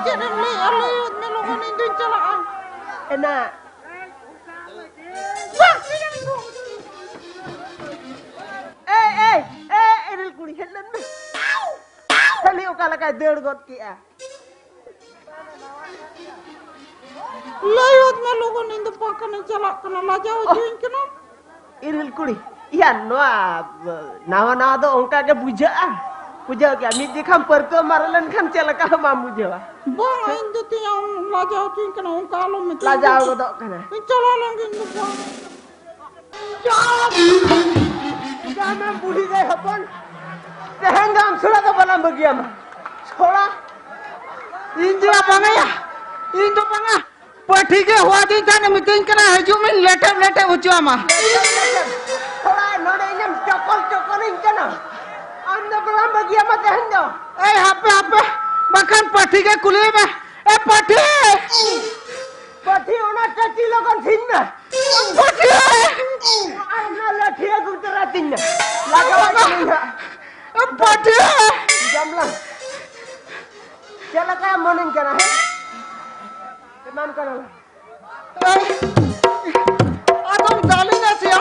ᱪᱮᱫ ᱮᱢ ᱞᱟᱹᱭᱮᱜᱼᱟ? ᱞᱟᱹᱭ ᱦᱚᱫ ᱢᱮ ᱞᱚᱜᱚᱱ, ᱤᱧ ᱫᱩᱧ ᱪᱟᱞᱟᱜᱼᱟ᱾ ᱮᱱᱟ᱾ ᱵᱟᱯ ᱛᱮᱧᱟᱝ ᱫᱚ᱾ ᱮᱭ, ᱮᱭ, ᱮᱭ, ᱤᱨᱤᱞ ᱠᱩᱲᱤ, ᱦᱮᱡ ᱞᱮᱱ ᱢᱮ᱾ ᱠᱷᱟᱹᱞᱤ ᱚᱠᱟ ᱞᱮᱠᱟᱭ ᱫᱟᱹᱲ ᱜᱚᱫ ᱠᱮᱜᱼᱟ᱾ ᱞᱟᱹᱭ ᱦᱚᱫ ᱢᱮ ᱞᱚᱜᱚᱱ, ᱤᱧ ᱫᱚ ᱵᱟᱝᱠᱷᱟᱱᱤᱧ ᱪᱟᱞᱟᱜ ᱠᱟᱱᱟ, ᱞᱟᱡᱟᱣ ᱦᱚᱪᱚᱧ ᱠᱟᱱᱟ᱾ ᱤᱨᱤᱞ ᱠᱩᱲᱤ, ᱤᱭᱟ, ᱱᱚᱣᱟ, ᱱᱟᱣᱟ ᱱᱟᱣᱟ ᱫᱚ ᱚᱱᱠᱟ ᱜᱮ ᱵᱩᱡᱷᱟᱹᱜᱼᱟ᱾ ᱵᱩᱡᱷᱟᱹᱣ ᱜᱮᱭᱟ, ᱢᱤᱫ ᱡᱮᱠᱷᱟᱢ ᱯᱟᱹᱨᱠᱟᱹᱣ ᱢᱟᱨᱮ ᱞᱮᱱᱠᱷᱟᱱ ᱪᱮᱫ ᱞᱮᱠᱟ ᱦᱚᱸ ᱵᱟᱢ ᱵᱩᱡᱷᱟᱹᱣᱟ᱾ ᱵᱟᱝ, ᱤᱧ ᱫᱚ ᱛᱤᱧ ᱟᱢ ᱞᱟᱡᱟᱣ ᱦᱚᱪᱚᱧ ᱠᱟᱱᱟ, ᱚᱱᱠᱟ ᱟᱞᱚᱢ ᱢᱮᱛᱟᱹᱧᱟ᱾ ᱞᱟᱡᱟᱣ ᱜᱚᱫᱚᱜ ᱠᱟᱱᱟ᱾ ᱤᱧ ᱪᱟᱞᱟᱣ ᱞᱮᱱ ᱜᱤᱧ ᱫᱚ ᱵᱟᱝ᱾ ᱪᱩᱯ! ᱡᱟᱦᱟᱱᱟᱢ ᱵᱩᱰᱷᱤ ᱜᱟᱹᱭ ᱦᱚᱯᱚᱱ, ᱛᱮᱦᱮᱧ ᱫᱚ ᱟᱢ ᱪᱷᱚᱲᱟ ᱫᱚ ᱵᱟᱞᱟᱝ ᱵᱟᱹᱜᱤᱭᱟᱢᱟ᱾ ᱪᱷᱚᱲᱟ? ᱤᱧ ᱫᱚ ᱵᱟᱝᱟᱭᱟ, ᱤᱧ ᱫᱚ ᱵᱟᱝᱟ᱾ ᱯᱟᱹᱴᱷᱤ ᱜᱮ ᱦᱚᱦᱚ ᱟᱹᱫᱤᱧ ᱛᱟᱦᱮᱱ, ᱢᱤᱛᱟᱹᱧ ᱠᱟᱱᱟ, "ᱦᱤᱡᱩᱜ ᱢᱮ, ᱞᱮᱴᱮᱵ ᱞᱮᱴᱮᱵ ᱦᱚᱪᱚ ᱟᱢᱟ᱾" ᱪᱷᱚᱲᱟ, ᱱᱚᱰᱮ ᱤᱧᱮᱢ ᱪᱚᱠᱚᱞ ᱪᱚᱠᱚᱞᱤᱧ ᱠᱟᱱᱟ᱾ ᱟᱢ ᱫᱚ ᱵᱟᱞᱟᱝ ᱵᱟᱹᱜᱤᱭᱟᱢᱟ ᱛᱮᱦᱮᱧ ᱫᱚ᱾ ᱮᱭ ᱦᱟᱯᱮ ᱦᱟᱯᱮ, ᱵᱟᱠᱷᱟᱱ ᱯᱟᱹᱴᱷᱤ ᱜᱮ ᱠᱩᱞᱤᱭᱮ ᱢᱮ᱾ ᱮ ᱯᱟᱹᱴᱷᱤ! ᱯᱟᱹᱴᱷᱤ, ᱚᱱᱟ ᱴᱟᱹᱴᱤ ᱞᱚᱜᱚᱱ ᱥᱤᱧ ᱢᱮ᱾ ᱯᱟᱹᱴᱷᱤ! ᱟᱨ ᱚᱱᱟ ᱞᱟᱹᱴᱷᱤ ᱟᱹᱜᱩ ᱛᱚᱨᱟ ᱛᱤᱧ ᱢᱮ᱾ ᱞᱟᱜᱟᱣ ᱠᱟᱹᱱᱟᱹᱧ ᱦᱟᱸᱜ᱾ ᱯᱟᱹᱴᱷᱤ! ᱡᱟᱢᱞᱟ᱾ ᱪᱮᱫ ᱞᱮᱠᱟ ᱢᱚᱱᱮᱧ ᱠᱟᱱᱟ, ᱦᱮᱸ? ᱮᱢᱟᱢ ᱠᱟᱱᱟ᱾ ᱮᱭ! ᱟᱫᱚᱢ ᱫᱟᱞᱤᱧᱟ ᱥᱮᱭᱟ?